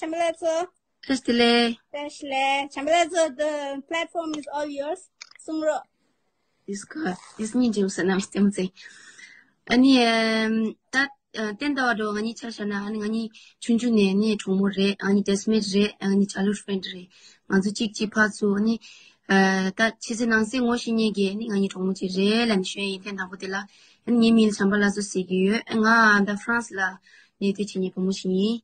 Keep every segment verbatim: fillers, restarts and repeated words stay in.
བྱམས་པ་ལགས་ཚོ། བཀྲ་ཤིས་བདེ་ལེགས། བཀྲ་ཤིས་བདེ་ལེགས། བྱམས་པ་ལགས་ཚོ། The platform is all yours. གསུང་རོགས། This girl, this ཉིན་ཅིང་སོ་ནམ་སྟེ་མཚེ། ཨ་ནི་ད་བསྟན་ཟླ་བ་འགྲོ་ང་གཉིས་ཆ་བཞག་ན། ཨ་ནི་ང་གཉིས་ཆུང་ཆུང་ནས་ནི་གྲོགས་མོ་རེད། ཨ་ནི་classmate རེད། ཨ་ནི་childhood friend རེད། ང་ཚོ་གཅིག་གཅིག་ཕར་ཚུར་ཨ་ནི་ད་ཕྱི་ཚེ་ནང་གསེས་ངོ་ཤེས་མཁན་གྱི་ཨ་ནི་ང་གཉིས་གྲོགས་མོ་གཅིག་རེད་ལབ་ནས་ཞུ་ཡ་ཡིན། ཐེངས་དང་པོ་དེ་ལ། ཨ་ནི་ངའི་མིང་ལ་བྱམས་པ་ལགས་སོ་ཟེར་གྱི་ཡོད། ང་ད་France ལ་གནས་སྡོད་བྱེད་མཁན་བུ་མོ་ཞིག་ཡིན།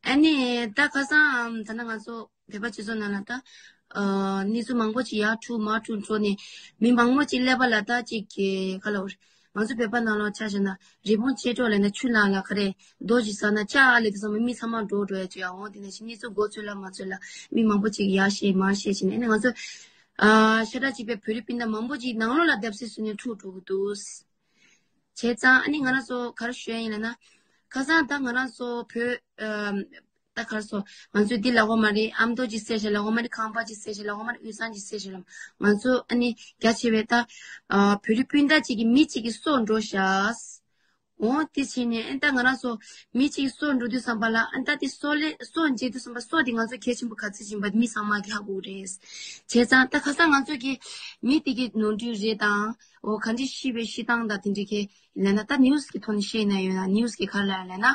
ཨ་ནི་ད་ཁ་སང་ད་ནང་ང་ཚོ་བོད་པ་སྤྱི་ཚོགས་ནང་ལ་ད་ཨ་གནས་ཚུལ་མང་པོ་ཅིག་ཡར་འཁྲུག་མར་འཁྲུག་འགྲོ་ནས་མི་མང་པོ་ཅིག་ཀླད་པ་ལ་ད་ཅིག་གི་ག་ལབ་དགོས་རེད། ང་ཚོ་བོད་པ་ནང་ལོགས་ཆ་བཞག་ན་རི་བོང་ཅལ་འདྲོགས་ལབ་ན་ཆུ་ནང་ལ་ག་རེ་རྡོ་ཅིག་ཟགས་ན་ལྕགས་ལབ་དུས་ཙམ་པ་མི་ཚང་མ་འདྲོག་འགྲོ་ཡ་ཅིག་ཡ། འོ་དེ་ནང་བཞིན་གནས་ཚུལ་མགོ་ཚོས་ལ་མ་ཚོས་ལ་མི་མང་པོ་ཅིག་ཡར་བཤད་མར་བཤད་བྱས་ནས། ཨ་ནི་ང་ཚོ་ཨ་ཤ་ཁྲག་གཅིག་པའི་བོད་རིགས་སྤུན་ཟླ་མང་པོ་ཅིག་ནང་ལོགས་ལ་བརྡབ་གསིག་བཟོས་ནས་འཁྲུག་འགྲོ་གི་འདུག་བྱས་ཙང་ཨ་ནི་ང་རང་ཚོ་ག་རེ་ཞུ་ཡ་ཡིན་ལབ་ན། ཁ་སང་ད་ང་རང་ཚོ་བོད་ཨམ་ད་ག་རེ་ཟེར། ང་ཚོས་འདི་ལབ་དགོས་མ་རེད། ཨ་མདོ་ཅིག་བསད་ཤག་ལབ་དགོས་མ་རེད། ཁང་པ་ཅིག་བསད་ཤག་ལབ་དགོས་མ་རེད། དབུས་གཙང་ཅིག་བསད་ཤག་ལབ། ང་ཚོ་ཨ་ནི་རྒྱ་ཆེ་བའི་ད་ཨ་བོད་རིགས་སྤུན་ཟླ་གཅིག་གི་མི་གཅིག་གི་སྲོག་འགྲོ་ཤག་འོ་དེ་བྱས་ནས་ཨ་ནི་ད་ང་རང་ཚོ་མི་གཅིག་གི་སྲོག་འགྲོ་དུས་ཙམ་པ་ལ། ཨ་ནི་ད་དེ་སྲོག་ལས་སྲོག་འཇལ་དུས་ཙམ་པ་སྲོག་དེ་ང་ཚོ་གལ་ཆེན་པོ་ག་ཚོད་ཡིན་པ་མི་ཚང་མ་གིས་ཧ་གོ་གི་རེད། བྱས་ཙང་ད་ཁ་སང་ང་ཚོ་གི་མི་དེ་གི་ནོར་འཁྲུལ་རེད་དང་། འོ་ག་འདྲ་ཤི་བའི་ཤི་སྟངས་དང་དེ་འདྲ་གི་ལབ་ན། ད་news གི་ཐོག་ནས་བཤད་ན་ཡོད་ན། news གི་ག་རེ་ལབ་ལབ་ན།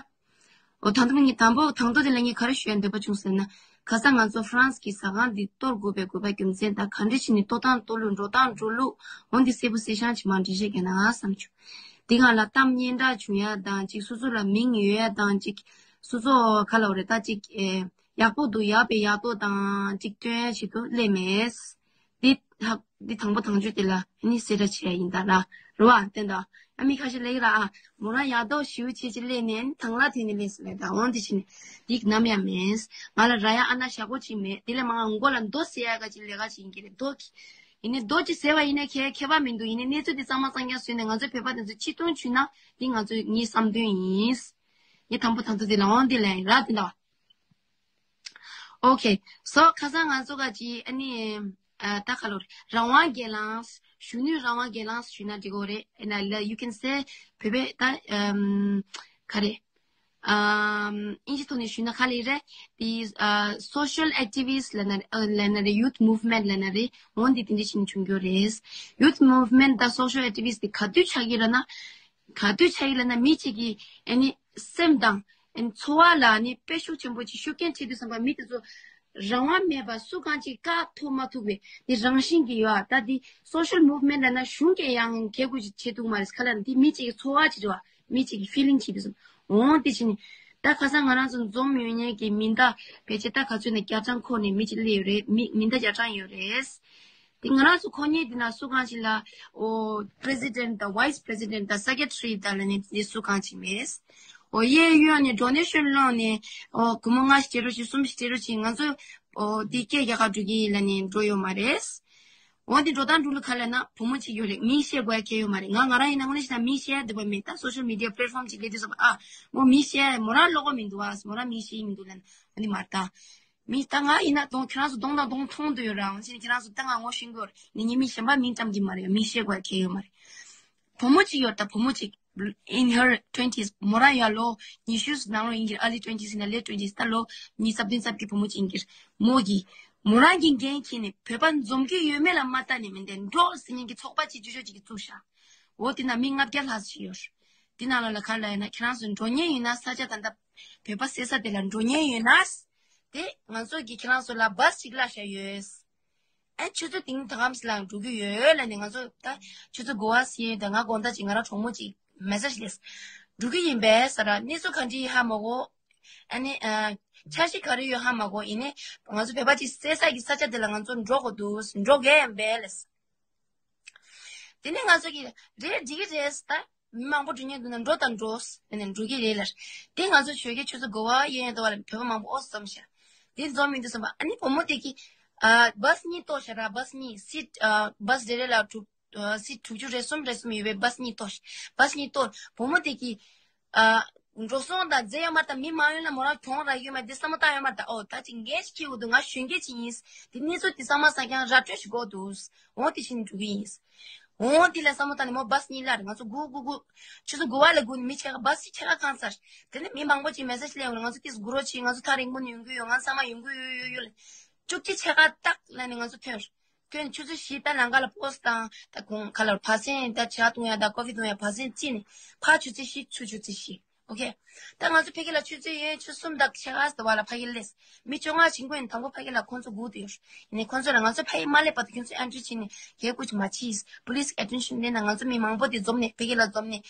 འོ་དང་ཐོག་ངས་དང་པོ་དང་ཐོག་དེ་ལ་ངས་ག་རེ་ཞུ་ཡ་འདོད་པ་བྱུང་ཟེར་ན། ཁ་སང་ང་ཚོ་France གི་ཟ་ཁང་འདི་གཏོར་དགོས་པའི་དགོས་པ་རྒྱུ་མཚན་དང་། ག་འདྲ་བྱས་ནས་གཏོར་སྟངས་གཏོར་ལུགས། འགྲོ་སྟངས་འགྲོ་ལུགས། འོ་འདི་གསལ་པོ་གསལ་རྐྱང་ཅིག་མར་འགྲེལ་བཤད་རྒྱག་ན་བསམ་བྱུང་། འདི་སྒང་ལ་གཏམ་སྙན་གྲགས་བྱུང་ཡ་དང་ཅིག་སོ་སོ་ལ་མིང་ཡོད་ཡ་དང་ཅིག་སོ་སོ་ག་ལབ་དགོས་རེད། ད་ཅིག་ཨེ་ཡག་པོ་འདུག་ཡག་པའི་ཡག་ཐོག་དང་ཅིག་སྟོན་ཡ་ཞིག་ཏུ་སླེབས་མེད། འདི་ཧ་འདི་དང་པོ་དང་ཆོས་དེ་ལ་ནི་གསལ་བསྒྲགས་བྱས་ཡིན་ད་ལ། རེད་བ། བསྟན་ད། ཨ་མི་ཁ་ཤས་ལབ་ཀྱི་ར། ཨ་མོ་རང་ཡག་ཐོག་ཞེ་པོ་ཅིག་སླེབས་ནས་ནི་དང་བླངས་ཐོན་ནས་སླེབས་སོང་ལབ་ད། འོ་འདི་བྱས་ནས་འདི་ནམ་ཡང་མེད། ང་ལ་རག་ཡ་ཨ་ན་ཞག་པོ་ཅིག་མེད། དེ་ལས་མང་མགོ་ལ་རྡོ་བཟེད་ཡ་ག་ཅིག་ལས་ཀ་ཅིག་ཡིན་གྱི་རེད། རྡོ་གི་ཡིན་ནི་རྡོ་ཅིག་བཟེད་པ་ཡིན་ན་ཁྱད་ཁྱད་པར་མི་འདུག་ཡིན་ནི་གནས་ཚུལ་འདི་གཙང་མ་གཙང་རྐྱང་བཟོས་ནས་ང་ཚོའི་བོད་པ་དེ་ཚོ་ཕྱིར་གཏོང་བྱུང་ན་འདི་ང་ཚོའི་ངའི་བསམ་དོན་ཡིན། ངས་དང་པོ་དང་ཐོག་དེ་ལ་འོང་དེ་ལ་ཡིན་ར་དེ་འདྲ་བ། Okay, so ཁ་སང་ང་ཚོ་ག་ཅི་ཨ་ནི་ཨ་ད་ག་ལོར་རང་དབང་སྒེར་ལངས། གཞོན་ནུའི་རང་དབང་སྒེར་ལངས་ཞུས་ན་འགྲིག་གི་རེད། ཨ་ན་ལ་you can say བོད་པའི་ད་ཨམ་ག་རེ་ཨམ་ཨིན་ཇི་ཐོག་ནས་ཞུས་ན་ག་ལེ་རེད། དེ་ཨ་social activist ལབ་ན་ཨ་ལབ་ན་རེད། Youth movement ལབ་ན་རེད། འོན་ཏེ་དེ་འདྲ་ཞིག་བྱུང་རྒྱུ་རེད། Youth movement དང་social activist དེ་ག་དུས་ཆགས་ཀྱི་རེད་ན། ག་དུས་ཆགས་ཡིན་ལབ་ན་མི་གཅིག་གི་ཨ་ནི་སེམས་དང་ཨ་ནི་འཚོ་བ་ལ་ཨ་ནི་དཔེ་ཤུགས་ཆེན་པོ་ཅིག་ཤུགས་རྐྱེན་ཐེབས་དུས་ཙམ་པ་མི་དེ་ཚོ་རང་དབང་མེད་པ་སུ་གང་ཅིག་བཀག་ཐུབ་མ་ཐུབ་པའི་དེ་རང་བཞིན་གྱི་ཡོད། ཨ་ད་དེ་social movement ལབ་ན་གཞུང་གིས་ཡང་གལ་དགོས་ཅིག་བྱེད་ཐུབ་མ་རེད། ག་ལབ་ན་དེ་མི་གཅིག་གི་འཚོ་བ་ཅིག་རེད་བ། མི་གཅིག་གི་feeling ཅིག་དུས་ཙམ་འོང་དེ་བྱས་ནས་ད་ཁ་སང་ང་རང་ཚོ་འཛོམས་ཡོད་མཁན་གྱི་མི་ཟླ་ཕལ་ཆེར་ད་ག་ཚོད་ན་བརྒྱ་གྲངས་འཁོར་ནས་མི་གཅིག་སླེབས་ཡོད་རེད། མི་མི་ཟླ་བརྒྱ་གྲངས་ཡོད་རེད། དེ་ང་རང་ཚོ་ཁོ་གཉིས་དེ་ན་སུ་གང་ཞིག་ལ་ཨོ་president དང་vice president དང་secretary དང་ལ་ནི་དེ་སུ་གང་ཞིག་མེད། ཨོ་གཡས་གཡོན་ནས་donation སློང་ནས་ཨོ་སྒོར་མོ་ལྔ་ཞིག་སྤྲད་རོགས་བྱེད། གསུམ་ཞིག་སྤྲད་རོགས་བྱེད། ང་ཚོ་ཨོ་དེ་སྐད་རྒྱག་ག་འགྲོ་གི་ཡིན་ལ་ནི་འགྲོ་ཡོད་མ་རེད། འོ་དེ་འགྲོ་སྟངས་འགྲོ་ལུགས་ག་ལ་ན་བུ་མོ་གཅིག་ཡོད་རེད། མིང་བཤད་དགོས་ཡ་གལ་ཡོད་མ་རེད། ང་ང་རང་ཡིན་ན་དངོས་གནས་བྱས་ན་མིང་བཤད་ཡ་འདོད་པ་མེད། ད་social media platform གཅིག་སླེབས་དུས་ཙམ་པ་ཨ་མོ་མིང་བཤད་མོ་རང་བློ་ཁོག་མི་འདུག་ཨ་མོ་རང་མིང་བཤད་ཡི་མི་འདུག་ལ་ཨ་ནི་མ་ད། མི་ད་ང་ཡིན་ན་གདོང་ཁྱེད་རང་ཚོ་གདོང་དང་གདོང་མཐོང་འདོད་ཡོད་ར། འོན་ཀྱང་ཁྱེད་རང་ཚོ་ད་ང་ངོ་ཤེས་ཀྱི་ཡོད་རེད། ནི་ངའི་མིང་གཞན་པ་མིང་བཀྲམ་གྱི་མ་རེད། མིང་བཤད་དགོས་ཡ་གལ་ཡོད་མ་རེད། བུ་མོ་གཅིག་ཡོད་ད་བུ་མོ་གཅིག in her twenties མོ་རང་ཡ་ལོ་ཉི་ཤུ་ནང་ལོགས་ཡིན་གྱི་རེད། early twenties ཡིན་ན་late twenties ད་ལོ་ཉི་ཤུ་རྩ་བདུན་རྩ་བརྒྱད་བུ་མོ་གཅིག་ཡིན་གྱི་རེད། མོ་གིས་མོ་རང་གི་འགན་འཁྱེར་ནས་བོད་པ་འཛོམས་ཀྱི་ཡོད་མེད་ལ་མ་ལྟ་ནས་མི་འདན་འགྲོ་ཟེར་མཁན་གྱི་ཚོགས་པ་གཅིག་ཆུང་ཆུང་གཅིག་གིས་བཙུགས་ཤག་འོ་དེ་ན་མི་ལྔ་བརྒྱ་ལྷག་ཅིག་ཡོད་རེད། དེ་ནང་ལ་ལ་ཁ་ལ་ཡིན་ན་ཁྱེད་རང་ཚོ་འགྲོ་མཁན་ཡོད་ན་ས་ཆ་ད་ལྟ་བོད་པ་བསད་ས་དེ་ལ་འགྲོ་མཁན་ཡོད་ན། དེ་ང་ཚོ་གིས་ཁྱེད་རང་ཚོ་ལ་བཱས་ཅིག་གླ་བཞག་ཡོད། ཨ་ཆུ་ཚོད་དེང་དག་གམ་ལ་འགྲོ་གི་ཡོད་ལབ་ནས་ང་ཚོ་ད་ཆུ་ཚོད་དགུ་པ་ཟིན་ད་ང་དགོང་དག་ཅིག་ང་རང་གྲོགས་མོ་ཅིག་message སླེབས། འགྲོ་གི་ཡིན་པས་ཟེར་ར། གནས་ཚུལ་ག་འདྲ་ཡིན་ཧ་མ་གོ་ཨ་ནི་ཨ་འཆར་གཞི་ག་རེ་ཡོད་ཧ་མ་གོ་ཡིན་ནའི་ང་ཚོ་བོད་པ་ཅིག་བསད་ས་གི་ས་ཆ་དེ་ལ་ང་ཚོ་འགྲོ་དགོས་འདུག་འགྲོ་གི་ཡིན་པས་ལབ། དེ་ནས་ང་ཚོ་གིས་རེད་འགྲིག་གི་རེད་ད། མི་མང་པོ་འགྲོ་མཁན་འདུག་ན་འགྲོ་དང་འགྲོ་ཟེར་ནས་འགྲོ་གི་རེད་ལབ། དེ་ང་ཚོ་ཆོས་རྒྱལ་ཆུ་ཚོད་དགུ་པ་གཡས་གཡོན་དུ་བ་ལ་བོད་པ་མང་པོ་ཨོ་འཛོམས་ཤག་དེ་འཛོམས་ཡོང་དུས་ཙམ་པ་ཨ་ནི་བུ་མོ་དེ་གིས་ཨ་བཱས་གཉིས་གཏོར་ཤག་ར། བཱས་གཉིས་seat ཨ་བཱས་རེ་རེ་ལ་དྲུག་ཨ་seat དྲུག་ཅུ་རེ་གསུམ་རེ་གསུམ་ཡོད་པའི་བཱས་གཉིས་གཏོར། བཱས་གཉིས་གཏོར་བུ་མོ་དེ་གིས་ཨ་འགྲོ་སོང་དང་རྫས་ཡོད་མ་རེད་ད། མི་མང་ཡོད་ན་མོ་རང་གྱོང་རག་ཡོད་མ་རེད། འདི་བསམ་བློ་བཏང་ཡོད་མ་རེད་ད། ཨོ་ད་ཅིག་འགན་ཞིག་འཁྱེར་དགོས་འདུག་ང་གཞོན་སྐྱེས་ཅིག་ཡིན། དེ་གནས་ཚུལ་འདི་ཚང་མ་ས་ཀྱང་ར་སྤྲོད་ཞིག་དགོས་འདུག་འོ་དེ་བཞིན་འགྲོ་གི་ཡིན། འོང་དེ་ལ་བསམ་བློ་བཏང་ནས་མོ་བཱས་གཉིས་ལ་རེད། ང་ཚོ་དགུ་དགུ་དགུ་ཆུ་ཚོད་དགུ་པ་ལ་སྒུག་ནས་མི་ཕྱེད་ཀ་བཱས་ཕྱེད་ཀ་གང་ཚར། དེ་ནས་མི་མང་པོ་ཅིག་མེ་སེ་ཇི་སླེབས་ཡོང་རེད། ང་ཚོ་ཏིས་འགུ་རོགས་བྱེད། ང་ཚོ་ཐག་རིང་པོ་ནས་ཡོང་གི་ཡོད། ང་ཚང་མ་ཡོང་གི་ཡོད་ཡོད་ཡོད་ལ། བཅུ་གཅིག་ཕྱེད་ཀ་ཏག་ལ་ནས་ང་ཚོ་ཐོན། ཐོན་ཆུ་ཚོད་བཞི་ད་ལམ་ཁ་ལ་པོ་སི་དང་ད་གུང་ཁ་ལ་བ་སེན་ད་ཇ་བཏུང་ཡ་ད་ཀོ་ཕི་བཏུང་ཡ་བ་སེན་རྩིས་ནས་ཕར་ཆུ་ཚོད་བཞི་ཚུར་ཆུ་ཚོད་བཞི། ཨོ་ཁེ། ད་ང་ཚོ་ཕ་གི་ལ་ཆུ་ཚོད་ཡོད་ཆུ་གསུམ་དང་ཕྱེད་ཀ་ཙམ་བ་ལ་ཕ་གི་སླེབས། མི་བཅོ་ལྔ་ཕྱིན་གོ་ཡིན། དང་པོ་ཕ་གི་ལ་ཁོང་ཚོ་སྒུག་བསྡད་ཡོད། ཡིན་ནའི་ཁོང་ཚོ་ལ་ང་ཚོ་ཕ་གི་མ་སླེབས་བར་དུ་ཁྱོད་ཚོ་ཨེན་ཊི་རི་བྱས་ནས་གས་སྐུ་ཅིག་མ་བྱེད། པུ་ལིས་ཨེ་ཊེན་ཤན་ལེན་ན་ང་ཚོ་མི་མང་པོ་དེ་འཛོམས་ནས་ཕ་གི་ལ་འཛོམས་ནས་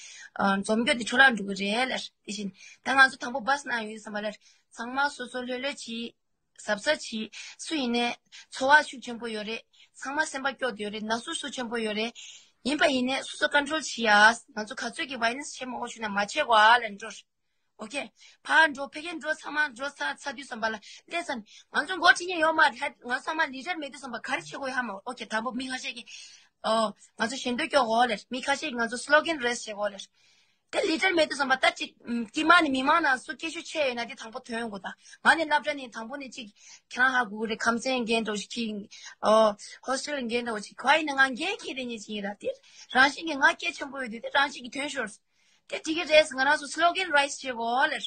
འཛོམས་རྒྱུ་དེ་འཕྲོ་བརླག་འགྲོ་གི་རེད་ལབ། དེ་བཞིན་ད་ང་ཚོ་དང་པོ་བཱས་ནང་ཡོད་བསམ་པ་ལ་ཚང་མ་སོ་སོ་ལྷོད་ལྷོད་བྱེད། གཟབ་གཟབ་བྱེད། སུ་ཡིན་ནའི་ཚོར་བ་ཤུགས་ཆེན་པོ་ཡོད་རེད། ཚང་མ་སེམས་པ་སྐྱོ་བསྡད་ཡོད་རེད། ན་ཟུག་ཤུགས་ཆེན་པོ་ཡོད་རེད། ཡིན་པ་ཡིན་ནའི་སོ་སོ་ཀོན་ཊོལ་བྱེད་ཡ། ང་ཚོ་ག་ཚོད་ཀྱི་ཝའི་ལེན་སི་བྱེད་མ་དགོས་བྱུང་ན་མ་བྱེད་དགོས་ཨ་ལ་འགྲོ། ཨོ་ཁེ། ཕར་འགྲོ་ཕ་གིར་འགྲོ་ཚང་མ་འགྲོ་ཚར་ཚར་དུས་ཙམ་པ་ལ་སླེབས་ཚར་ནས་ང་ཚོ་འགོ་ཁྲིད་མཁན་ཡོད་མ་རེད། ང་ཚང་མ་ལི་ཌར་མེད་དུས་ཙམ་པ་ག་རེ་བྱེད་དགོས་ཡོད་ཧ་མ་གོ། ཨོ་ཁེ། དང་པོ་མི་ཁ་ཤས་ཀྱིས་ཨོ་ང་ཚོ་ཞལ་འདོན་སྐྱོར་དགོས་ལབ། མི་ཁ་ཤས་ཀྱིས་ང་ཚོ་སི་ལོ་གན་རེ་སི་བྱེད་དགོས་ལབ། དེ་ལི་ཌར་མེད་དུས་ཙམ་པ་ད་ཅིག་དཀྱིལ་མ་ནས་མི་མང་ནང་སུ་སྐད་ཤུགས་ཆེ་ཡོད་ན་དེ་དང་པོ་ཐོན་དགོས། ད་ང་ནི་སློབ་གྲྭ་ནས་དང་པོ་ནས་ཅིག་ཁྱེད་རང་ཧ་གོ་གི་རེད། ཁམས་ཚན་འགན་འདྲ་བོ་ཞིག་ཁྱེར། ཨོ་ཧོ་སི་ཊེལ་འགན་འདྲ་བོ་ཞིག་ག་ཡིན་ན་ང་འགན་འཁྱེར་དེ་ཉིད་ཅིག་ཡིན་ར། དེ་རང་བཞིན་གྱི་ང་སྐད་ཆེན་པོ་ཡོད་དུས་དེ་རང་བཞིན་གྱི་ཐོན་ཤོར། དེ་འགྲིག་གི་རེད། ང་རང་ཚོ་སི་ལོ་གན་རེ་སི་བྱེད་དགོས་ལབ།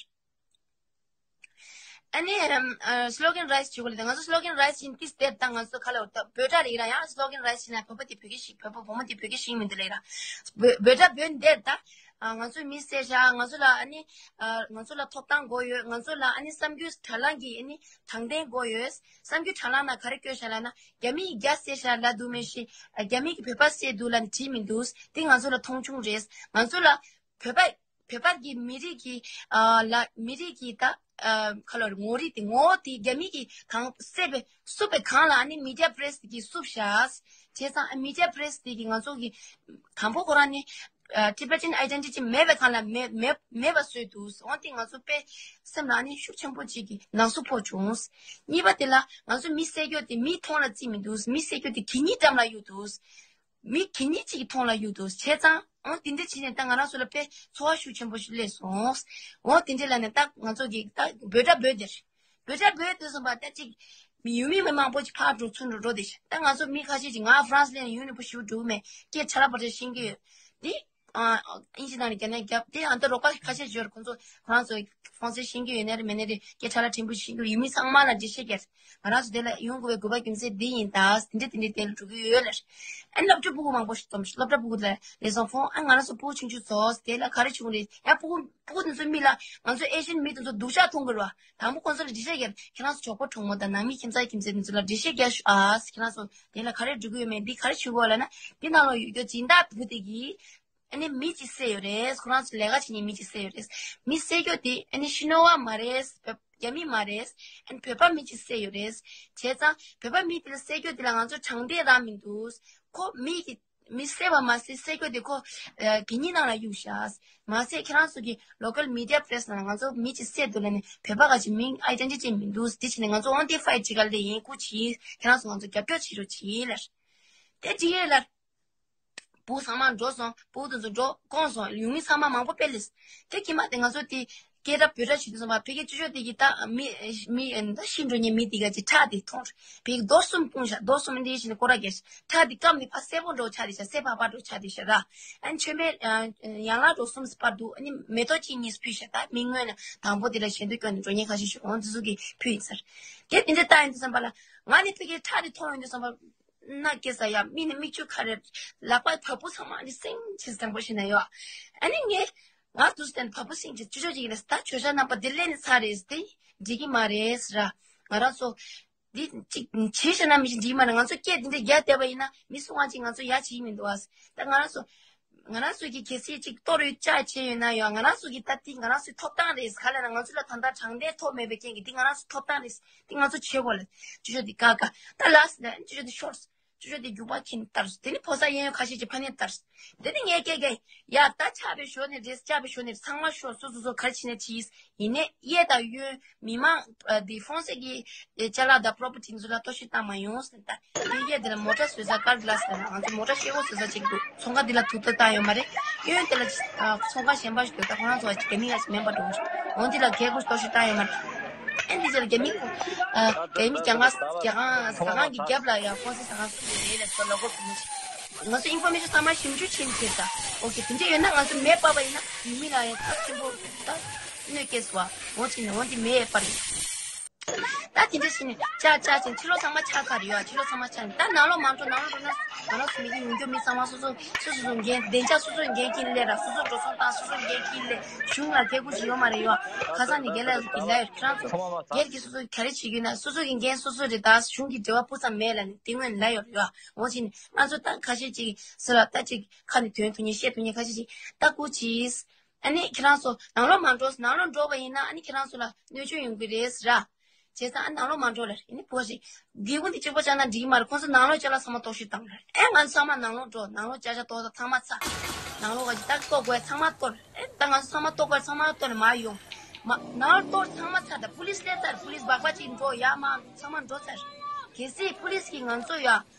ཨ་ནི་ཨམ་ཨ་སི་ལོ་གན་རེ་སི་བྱེད་དགོས་ལབ། ང་ཚོ་སི་ལོ་གན་རེ་སི་བྱེད་ཏིས་དེབ་དང་ང་ཚོ་ག་ལ་འོ་ད་བོད་སྒྲ་རེད་ར། ཡང་སི་ལོ་གན་རེ་སི་བྱེད་ན་བོད་པ་དེ་བོད་སྐད་ཤེས། བོད་པ་བུ་མོ་དེ་བོད་སྐད་ཤེས་མི་འདུག་ལབ་ར། བོད་བོད་སྒྲ་བོད་འདིར་ད་ཨ་ང་ཚོ་མི་བསད་བཞག་ང་ཚོ་ལ་ཨ་ནི་ཨ་ང་ཚོ་ལ་ཐོབ་ཐང་དགོས་ཡོད། ང་ཚོ་ལ་ཨ་ནི་གསར་འགྱུར་དྲ་ལམ་གྱི་ཨ་ནི་དྲང་བདེན་དགོས་ཡོད། གསར་འགྱུར་དྲ་ལམ་ནང་ག་རེ་བཀོད་བཞག་ལབ་ན་རྒྱ་མིས་རྒྱ་བསད་བཞག་ལབ་འདུག་མི་ཤེས། རྒྱ་མི་གིས་བོད་པ་བསད་འདུག་ལབ་ནས་བྲིས་མི་འདུག་དེ་ང་ཚོ་ལ་མཐོང་ཆུང་རེད། ང་ཚོ་ལ་བོད་པ་བོད་པ་གི་མི་རིགས་ཀྱི་ཨ་ལ་མི་རིགས་ཀྱི་ད་ཨ་ག་ལོར་ངོ་རིས་དེ་ངོ་བོ་དེ་རྒྱ་མི་གིས་གང་བསད་པའི་བསུབ་པའི་སྒང་ལ་ཨ་ནི་མི་ཌི་ཡ་པི་རེ་སི་གིས་བསུབ་བཞག་བྱས་ཙང་ཨ་མི་ཌི་ཡ་པི་རེ་སི་དེ་གིས་ང་ཚོ་གི་དང་པོ་ཁོ་རང་ནི་ཨ་ཊི་བེ་ཊན་ཨའི་ཌེན་ཊི་ཊི་མེད་པའི་སྒང་ལ་མེད་མེད་མེད་པ་བཟོས་འདུག་འོན་ཏེ་ང་ཚོ་དཔེ་སེམས་ལ་ཨ་ནི་ཤུགས་ཆེན་པོ་ཅིག་གི་ནག་སུ་ཕོག་བྱུང་། གཉིས་པ་དེ་ལ་ང་ཚོ་མི་བསད་རྒྱུ་དེ་མིའི་མཐོང་ལ་བརྩིས་མི་འདུག་མི་བསད་རྒྱུ་དེ་གད་སྙིགས་འགྲམ་ལ་གཡུགས་འདུག་མི་གད་སྙིགས་གཅིག་གི་མཐོང་ལ་གཡུག་འདུག་བྱས་ཙང་འོ་དེ་འདྲ་བྱས་ནས་ད་ང་རང་ཚོ་ལ་དཔེ་ཚོར་བ་ཤུགས་ཆེན་པོ་ཞིག་སླེབས་སོང་། འོ་དེ་འདྲ་ལ་ནས་ད་ང་ཚོ་གི་ད་བོད་སྒྲ་བོད་འདིར་བོད་སྒྲ་བོད་དུ་སོང་པ་ད་ཅིག་མི་ཡུལ་མི་མི་མང་པོ་ཅིག་ཕར་འགྲོ་ཚུར་འགྲོ་འགྲོ་དེ་ཤ་ད་ང་ཚོ་མི་ཁ་ཤས་ཅིག་ང་ཧྥ་རན་སི་ལ་ཡོང་ནས་པོ་ཞུ་འགྲོ་མེད་སྐད་ཆ་ལ་པར་ཤེས་ཀྱི་ཡོད་དེ། ཨིན་ཇི་ནང་ནས་རྒྱ་ནས་རྒྱབ་དེ་ཨ་ད་རོགས་པ་ཁ་ཤས་འབྱོར་ཁོང་ཚོ་ཁོ་རང་ཚོ་ཧྥ་རན་སི་ཤེས་ཀྱི་ཡོད་ནའི་རེད་མེད་ནའི་རེད་སྐད་ཆ་ལ་ཕྲན་བུ་ཤེས་ཀྱི་ཡོད་མི་ཚང་མ་ལ་འགྲེལ་བཤད་རྒྱག་ང་རང་ཚོ་དེ་ལ་ཡོང་དགོས་པའི་དགོས་པ་རྒྱུ་མཚན་འདི་ཡིན་ད་དེ་འདྲ་དེ་འདྲ་དེ་ལ་འགྲོ་གི་ཡོད་ལ། ཨ་ནི་སློབ་གྲྭ་ཕྲུ་གུ་མང་པོ་ཞིག་འཛོམས་ཤག་སློབ་གྲྭ་ཕྲུ་གུ་ལ་ལེ་ཚན་ཕོན་ཨ་ང་རང་ཚོ་ཕྲུ་གུ་ཆུང་ཆུང་ཚོ་དེ་ལ་ག་རེ་བྱུང་རེད་ཡ་ཕྲུ་གུ་ཕྲུ་གུ་དེ་ཚོ་མི་ལ་ང་ཚོ་ཨེ་ཤི་ཡན་མི་དེ་ཚོ་སྡུག་ཅག་མཐོང་གི་རེད་བ། དང་པོ་ཁོང་ཚོ་ལ་འགྲེལ་བཤད་རྒྱབ་ཁྱེད་རང་ཚོ་གྲོགས་པོ་གྲོགས་མོ་དང་ནང་མི་ཁྱིམ་ཚང་ཁྱིམ་མཚེས་དེ་ཚོ་ལ་འགྲེལ་བཤད་རྒྱབ་ཤོག་ཨ་ཁྱེད་རང་ཚོ་དེ་ལ་ག་རེ་འགྲོ་གི་ཡོད་མེད་འདི་ག་རེ་བྱེད་དགོས་ལབ་ན་འདི་ནང་ལ་ཡོད་རྒྱུ་སྦྱིན་བདག་བུ་དེ་གིས། ཨ་ནི་མི་གཅིག་བསད་ཡོད་རེད། ཁོ་རང་ཚོ་ལས་ཀ་བྱེད་མཁན་མི་གཅིག་བསད་ཡོད་རེད། མི་བསད་རྒྱུ་དེ་ཨ་ནི་ཤི་ནོ་བ་མ་རེད། བོད་རྒྱ་མི་མ་རེད། ཨ་ནི་བོད་པ་མི་གཅིག་བསད་ཡོད་རེད། བྱས་ཙང་བོད་པ་མི་དེ་ལ་བསད་རྒྱུ་དེ་ལ་ང་ཚོ་དྲང་བདེན་རག་མི་འདུག་ཁོ་མི་གི་མི་བསད་པ་མ་ཟད་བསད་རྒྱུ་དེ་ཁོ་ཨ་གད་སྙིགས་ནང་ལ་གཡུགས་བཞག་མ་ཟད་ཁྱེད་རང་ཚོ་གི་ལོ་ཀལ་མི་ཌི་ཡ་པི་རེ་སི་ནང་ང་ཚོ་མི་གཅིག་བསད་འདུག་ལབ་ནས་བོད་པ་ག་ཅིག་མིང་ཨའི་ཌེན་ཊི་ཊི་མི་འདུག་དེ་བྱས་ནས་ང་ཚོ་ཨོན་ཏི་ཕའི་ཌི་བྱེད་ག་ལས་ཡིན་སྐུ་མཁྱེན་ཁྱེད་རང་ཚོ་ང་ཚོ་རྒྱབ་སྐྱོར་བྱེད་རོགས་བྱེད་ལབ། དེ་འགྲིག་ཡོད་ལབ། བུ་ཚང་མ་འགྲོ་སོང་། བུ་དེ་ཚོ་འགྲོ་བསྐོངས་སོང་། ཡོང་མི་ཚང་མ་མང་པོ་དཔེ་ལས། དེ་ཁྱི་མ་དེ་ང་ཚོ་དེ་སྐད་སྒྲ་བོད་སྒྲ་ཞིག་དུ་སོང་བ་ཕ་གི་ཅོ་ཅོ་དེ་གི་ད་མི་མི་ད་ཤི་འགྲོ་ཉེ་མི་དེ་ག་ཅིག་ཁྲག་དེ་མཐོང་། ཕ་གི་རྡོ་གསུམ་སྤུངས་ཤག་རྡོ་གསུམ་འདི་ཞིག་ནས་སྐོར་ར་རྒྱག་ཤག་ཁྲག་དེ་སྐམ་ནས་ཕ་སེར་པོ་འགྲོ་ཆགས་དེ་ཤག་སེར་པག་པ་འགྲོ་ཆགས་དེ་ཤག་ར། ཨ་ནི་མཆོད་མེ་ཡན་ལག་འགྲོ་གསུམ་སྤར་འདུག་ཨ་ནི་མེ་ཏོག་གཅིག་གཉིས་ཕུལ་ཤག་ད་མི་སྔོན་ནས་དང་པོ་དེ་ལ་ཞལ་འདོན་སྐྱོན་ནས་འགྲོ་ཉེ་ཁ་ཤས་ཤིག་འོང་དེ་ཚོ་གི་ཕུལ་ཡིན་ཟེར། དེ་དེ་འདྲ་ལྟ་ཡིན་དུ་བསམ་པ་ལ་ང་ནི་ཕ་གི་ཁྲག་དེ་མཐོང་ཡོང་དུ་བསམ་པ། ན་སྐྱེ་ས་ཡ་མི་ནི་མིག་ཆུ་ཁ་རེ། ལག་པ་བ་སྤུ་ཚང་མ་ནི་སིང་ཆེ་སྟངས་པོ་ཞིག་ན་ཡོད། ཨ་ནི་ངས་ང་དུས་སྟན་བ་སྤུ་སིང་ཆེ་ཅུ་ཅོ་ཅིག་ལ་ད་ཆོས་ཤ་རྣམ་པ་འདི་ལས་ནི་ཚ་རེད་དེ་འགྲིག་གི་མ་རེད་ར། ང་རང་ཚོ་འདི་ཅིག་བྱེད་ཤ་ན་མི་ཤི་འགྲིག་གི་མ་རེད། ང་ཚོ་སྐད་འདི་འདྲ་རྒྱག་བསྡད་པ་ཡིན་ན་མི་སུ་དབང་ཅིག་ང་ཚོ་ཡ་བྱེད་ཀྱི་མི་འདུག་ཨ། ད་ང་རང་ཚོ་ང་རང་ཚོ་གི་གལ་སྲིད་ཅིག་གཏོར་ཡོད་ཅག་བྱས་ཡོད་ན་ཡང་ང་རང་ཚོ་གི་ད་ཏིག་ང་རང་ཚོའི་ཐོབ་ཐང་རེད། ག་ལ་ན་ང་ཚོ་ལ་ད་ལྟ་དྲང་བདེན་ཐོབ་མེད་པའི་རྐྱེན་གྱིས་ཏིག་ང་རང་ཚོའི་ཐོབ་ཐང་རེད། ཏིག་ང་ཚོ་བྱེད་དགོས་ལ། ཅུ་ཅོ་ཏིག་ཀ་ཀ་ད་ལ་སི་ལ་ཅུ་ཅོ་ཏིག་ཤོར། ཅུ་ཅོ་ཏིག་རྒྱུག་པ་ཁྱིན་ལྟར་སོ། དེ་ནི་ཕོ་གསར་གཡས་གཡོན་ཁ་ཤས་ཀྱི་ཕ་ནས་ལྟར་སོ། དེ་ནི་ངས་སྐད་རྒྱག་ཡ་ད་ཆགས་པའི་ཞོར་ནས་རེད། ཆགས་པའི་ཞོར་ནས་ཚང་མ་ཤོར་སོ་སོ་སོ་ག་རེ་བྱེད་ན་བྱིས། ཡིན་ནའི་གཡས་དང་གཡོན། མི་མང་ཨ་འདི་ཧྥོན་སེ་གི་ཨེ་ཅ་ལག་དང་པོ་རོ་པར་ཊི་ཚོ་ལ་གཏོར་བཤིག་བཏང་མ་ཡོང་ཟེར། ད་དེ་གཡས་འདི་ལ་མོ་ཊ་བཟོ་ས་ཀར་གི་ལ་སི་ལ་ང་ཚོ་མོ་ཊ་ཤེལ་སྒོ་བཟོ་ས་ཅིག་འདུག་ཚོང་ཁང་འདི་ལ་ཐུག་ཐུག་བཏང་ཡོད་མ་རེད། གཡོན་དེ་ལ་ཨ་ཚོང་ཁང་གཞན་པ་ཞིག་འདུག་ད་ཁོ་རང་ཚོ་རྒྱ་མི་ང་ཞིག་མིན་པ་འགྲོ་འོང་། འདི་ལ་རྒྱལ་སྒོ་གཏོར་བཤིག་བཏང་ཡོད་མ་རེད། ཨེ་འདི་ཚོ་ལ་རྒྱ་མི་ཨ་རྒྱ་མི་རྒྱ་གར་རྒྱ་གར་ཟ་ཁང་གི་རྒྱབ་ལ་ཡང་ཧྥོན་སེ་ཟ་ཁང་བཟོ་གི་རེད་ལ་ཟེར་ལོ་གོ་བུ་མོ་ཞིག་ང་ཚོ་ཨིན་ཕོར་མེ་ཤན་ཚང་མ་ཞིབ་འཇུག་བྱེད་མཁན་ད། ཨོ་ཀེ། དེ་འདྲ་ཡོད་ན་ང་ཚོ་མེ་སྤར་བ་ཡིན་ན་ཡུལ་མི་ལ་ཡང་ཚབས་ཆེན་པོ་ད་གནོད་སྐྱེལ་སོང་བ། འོ་ཅི་ནས་འོ་འདི་མེ་སྤར་ཡིན། ད་དེ་འདྲ་བྱས་ནས་ཅག་ཅག་ཅིག་ཕྱི་ལོགས་ཚང་མ་ཆགས་ཚར་ཡོད། ཕྱི་ལོགས་ཚང་མ་ཆགས་ནས་ད་ནང་ལོགས་མ་འགྲོ། ནང་ལོགས་འགྲོ་ན་ནང་ལོགས་སུ་མི་གི་ཡོང་རྒྱུ་མི་ཚང་མ་སོ་སོ་སོ་སོ་སོ་འགན། བདེ་འཇགས་སོ་སོ་འགན་འཁྱེར་སླེབས་ར། སོ་སོ་འགྲོ་སོང་བཏང་། སོ་སོ་འགན་འཁྱེར་སླེབས། གཞུང་ལ་སྐད་ཁུར་ཞིག་ཡོད་མ་རེད་ཡོད། ཁ་སང་ནས་རྒན་ལགས་ཀྱིས་ལབ་ཡོད། ཁྱེད་རང་ཚོ་སྒེར་གྱི་སོ་སོ་ག་རེ་བྱེད་རྒྱུ་ན་སོ་སོ་གི་འགན་སོ་སོ་རེད། ད་གཞུང་གི་འབྲེལ་བ་སྤུ་ཙམ་མེད་ལབ་ནས་དེ་སྔོན་ལབ་ཡོད་རེད་ཡོད། འོ་བྱས་ནས་ང་ཚོ་ད་ཁ་ཤས་ཅིག་སུ་ལ་ད་ཅིག་ཁ་ནས་ཐོན་ཐུབ་མཁན་བཤད་ཐུབ་མཁན་ཁ་ཤས་ཅིག་ད་སྐུ་མཁྱེན། ཨ་ནི་ཁྱེད་རང་ཚོ་ནང་ལོགས་མ་འགྲོ། ནང་ལོགས་འགྲོ་བ་ཡིན་ན་ཨ་ནི་ཁྱེད་རང་ཚོ་ལ་གནོད་སྐྱོན་ཡོང་གི་རེད་ཟེར་ར། བྱས་ཙང་ཨ་ནང་ལོགས་མ་འགྲོ་ལབ། ཨ་ནི་བོ་ཞིག་འདི་ཀུན་འདི་གཅིག་པོ་བཅག་ན་འགྲིག་གི་མ་རེད། ཁོང་ཚོ་ནང་ལོགས་བཅག་ལ་ཚང་མ་གཏོར་བཤིག་བཏང་རེད། ཨེ་ང་ཚོ་ཚང་མ་ནང་ལོགས་འགྲོ། ནང་ལོགས་བཅག་བཅག་གཏོར་ཚང་མ་ཚར། ནང་ལོགས་ག་ཅིག་ད་གཏོར་དགོས་ཚང་མ་གཏོར། ཨེ་ད་ང་ཚོ་ཚང་མ་གཏོར་དགོས་ཚང་མ་གཏོར་ནས་མར་ཡོང་། མ་ནང་ལོགས་གཏོར་ཚང་མ་ཚར། ད་པུ་ལིས་སླེབས་ཚར། པུ་ལིས་སྦག་སྦག་ཅིག་འགྲོ་ཡ་མ་ཚང་མ་འགྲོ་ཚར། གལ་སྲིད་པུ་ལིས་ཀྱིས་ང་ཚོ་ཡ་